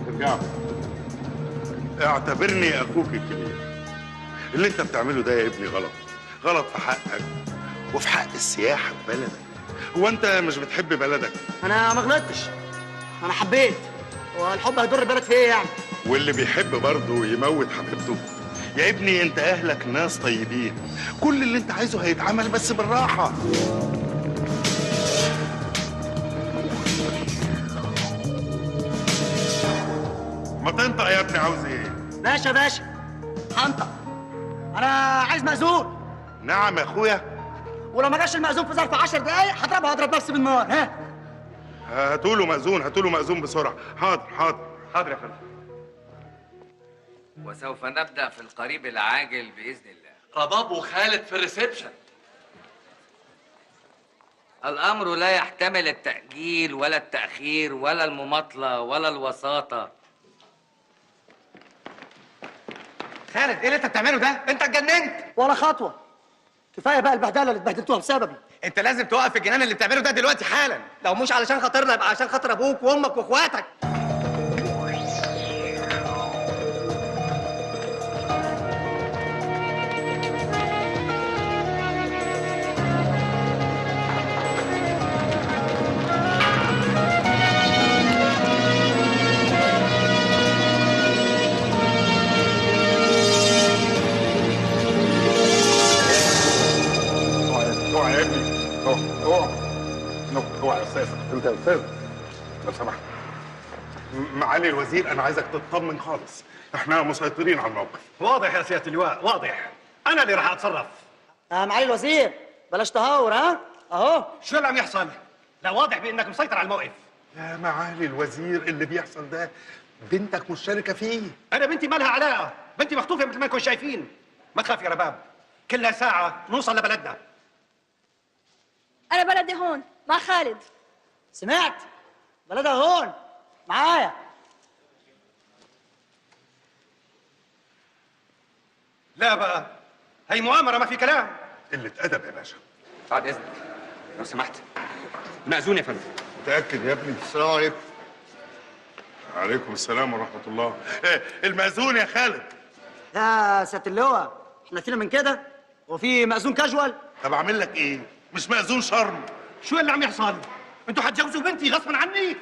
ارجعوا. اعتبرني اخوك الكبير. اللي انت بتعمله ده يا ابني غلط، غلط في حقك وفي حق السياحة في بلدك. هو انت مش بتحب بلدك؟ انا ما غلطتش، انا حبيت، والحب هيضر البلد في ايه يعني؟ واللي بيحب برضه يموت حبيبته. يا ابني انت اهلك ناس طيبين، كل اللي انت عايزه هيتعمل، بس بالراحة. ما تنطق يا ابني، عاوز ايه؟ ماشي يا باشا، هنطق. انا عايز مأذون. نعم يا اخويا. ولو ما جاش المأذون في ظرف 10 دقايق هضربها، هضرب نفسي بالنار. ها، هاتوله مأذون، هاتوله مأذون بسرعة. حاضر حاضر حاضر يا فندم. وسوف نبدأ في القريب العاجل بإذن الله. رباب وخالد في ال reception. الأمر لا يحتمل التأجيل ولا التأخير ولا المماطلة ولا الوساطة. خالد، ايه اللي انت بتعمله ده؟ انت اتجننت. ولا خطوة، كفاية بقى البهدلة اللي اتبهدلتوها بسببي. انت لازم توقف الجنان اللي بتعمله ده دلوقتي حالا. لو مش علشان خاطرنا يبقى عشان خاطر ابوك وامك واخواتك. اوعى يا ابني، اوعى اوعى يا استاذ، انت يا استاذ لو سمحت. معالي الوزير، انا عايزك تطمن خالص، احنا مسيطرين على الموقف. واضح يا سيادة اللواء، واضح. انا اللي راح اتصرف. معالي الوزير بلاش تهور. ها اهو شو اللي عم يحصل؟ لا واضح بانك مسيطر على الموقف. يا معالي الوزير، اللي بيحصل ده بنتك مشتركة فيه. انا بنتي ما لها علاقة، بنتي مخطوفه مثل ما انكم شايفين. ما تخاف يا رباب، كلها ساعة نوصل لبلدنا. أنا بلدي هون مع خالد. سمعت؟ بلدها هون معايا. لا بقى، هي مؤامرة ما في كلام. قلة أدب يا باشا. بعد إذنك لو سمحت. مأذون يا فندم. متأكد يا ابني؟ السلام عليكم. عليكم السلام ورحمة الله. المأذون يا خالد. يا سيادة اللواء، احنا فينا من كده؟ هو في مأذون كاجوال؟ طب أعمل لك إيه؟ مش مأذون شرم. شو اللي عم يحصل؟ انتوا حتجوزوا بنتي غصبا عني؟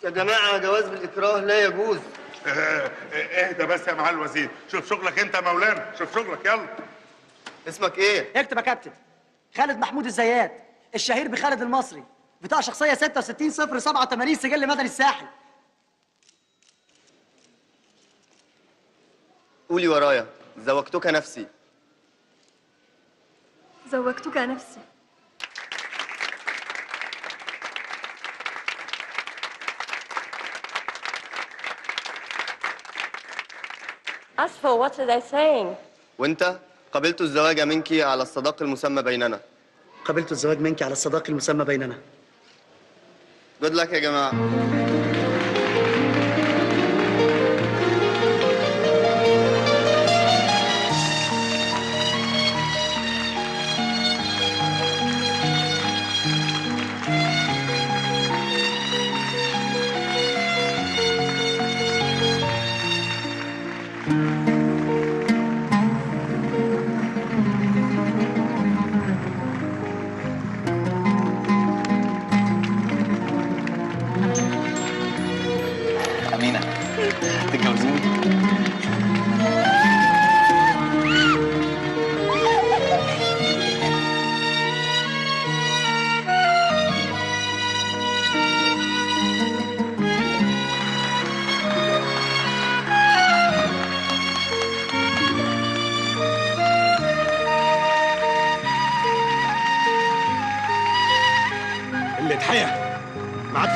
يا جماعة، جواز بالإكراه لا يجوز. اهدى بس يا معالي الوزير، شوف شغلك انت يا مولانا، شوف شغلك يلا. اسمك ايه؟ اكتب يا كابتن، خالد محمود الزيات، الشهير بخالد المصري، بطاقة شخصية 66087، سجل مدني الساحل. قولي ورايا، زوجتك نفسي. زوجتك نفسي. As for what are they saying? وانت قبلت الزواج منك على الصداق المسمى بيننا. قبلت الزواج منك على الصداق المسمى بيننا. Good luck يا جماعة.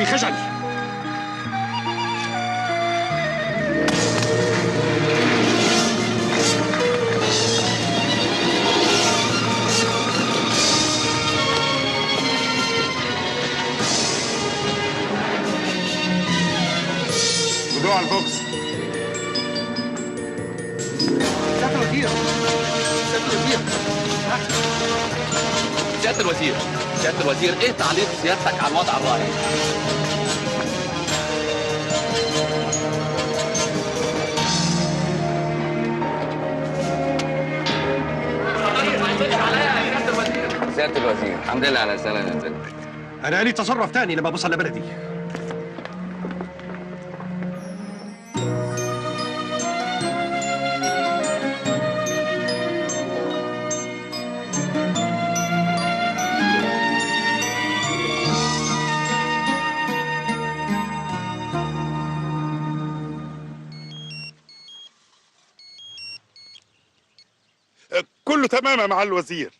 في خجل. خدوه على البوكس. سيادة الوزير، سيادة الوزير، سيادة الوزير، سيادة الوزير، ايه تعليق سيادتك على الوضع الراهن؟ سيادة الوزير، الحمد لله على سلامة بنتك. أنا لي تصرف تاني لما بوصل لبلدي. كله تمام يا معالي الوزير.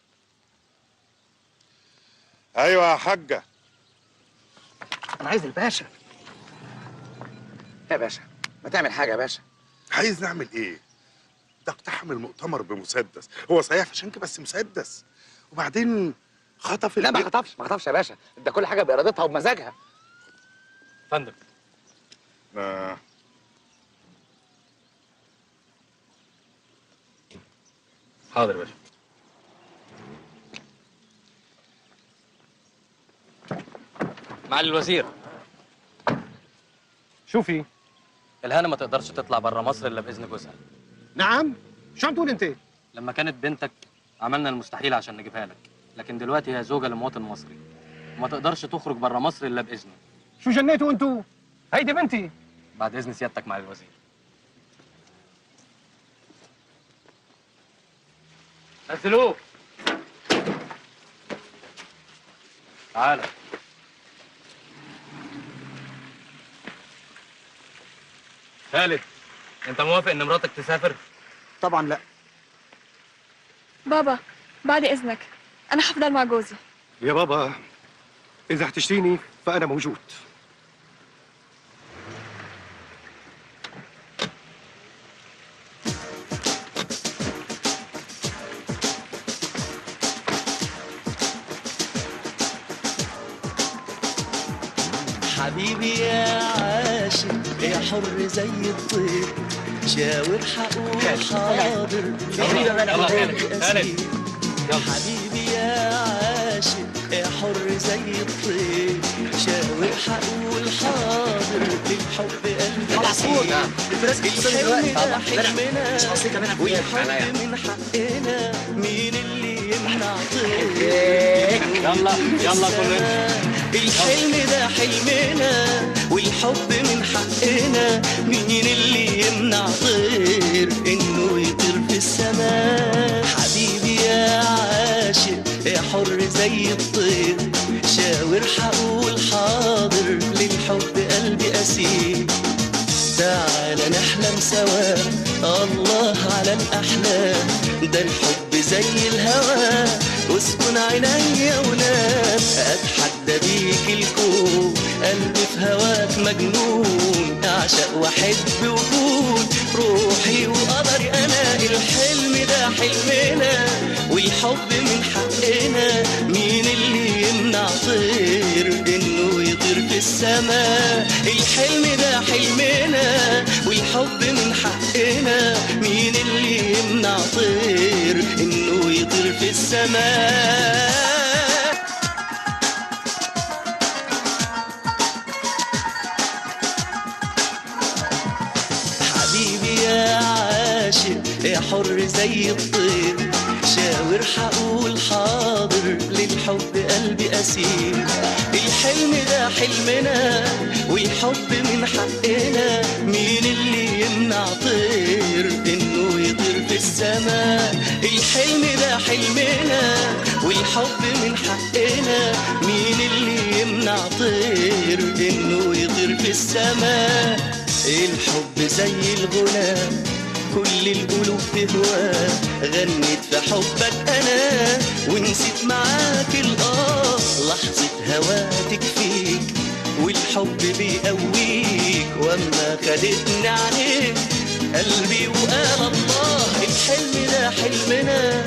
ايوه يا حاجة. انا عايز الباشا. يا باشا ما تعمل حاجة يا باشا. عايز نعمل ايه؟ ده اقتحم المؤتمر بمسدس، هو صحيح فشنك بس مسدس. وبعدين خطف. لا ما خطفش، ما خطفش يا باشا، ده كل حاجة بارادتها وبمزاجها. فندم. حاضر يا باشا. معالي الوزير. شوفي، الهانة ما تقدرش تطلع بره مصر الا باذن جوزها. نعم؟ شو عم تقول انت؟ لما كانت بنتك عملنا المستحيل عشان نجيبها لك، لكن دلوقتي هي زوجة لمواطن مصري وما تقدرش تخرج بره مصر الا باذنه. شو جنيتوا انتوا؟ هيدي بنتي. بعد اذن سيادتك معالي الوزير. نزلوه. تعالى. خالد، انت موافق ان مراتك تسافر؟ طبعا لا. بابا بعد اذنك انا هفضل مع جوزي. يا بابا اذا احتجتيني فانا موجود. حبيبي يا عاشق يا حر زي الطير، شاور حقول حاضر. حبيبي يا عاشق يا حر زي الطير، شاور حقول حاضر، للحب قلبي أسير. الحلم ده حلمنا والحب من حقنا، مين اللي يمنع طير؟ يلا يلا كلنا. الحلم ده حلمنا والحب من حقنا، مين اللي يمنع طير انه يطير في السماء؟ حبيبي يا عاشق يا حر زي الطير، شاور حقول حاضر، للحب قلبي أسير. تعال نحلم سوا، الله على الأحلام، ده الحب زي الهوى، اسكن عينيا ونام. اتحدى بيك الكون، قلبي في هواك مجنون، اعشق واحب وكون روحي وقدري انا. الحلم ده حلمنا والحب من حقنا، مين اللي يمنع طير انه يطير في السماء؟ الحلم ده حلمنا والحب من حقنا، مين اللي يمنع طير انه يطير في السماء؟ حبيبي يا عاشق يا حر زي الطير، شاور حقول حاضر، للحب قلبي أسير. الحلم ده حلمنا والحب من حقنا، مين اللي يمنع طير إنه يطير في السماء؟ الحلم ده حلمنا والحب من حقنا، مين اللي يمنع طير إنه يطير في السماء؟ الحب زي الغنى كل القلوب تهواه، غنيت في حبك أنا ونسيت معاك الآه. لحظة هوا تكفيك والحب بيقويك. واما خدتني عليك قلبي وقال الله، الحلم ده حلمنا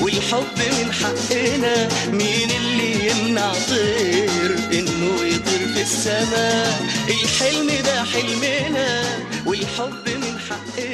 والحب من حقنا، مين اللي يمنع طير انه يطير في السماء؟ الحلم ده حلمنا والحب من حقنا.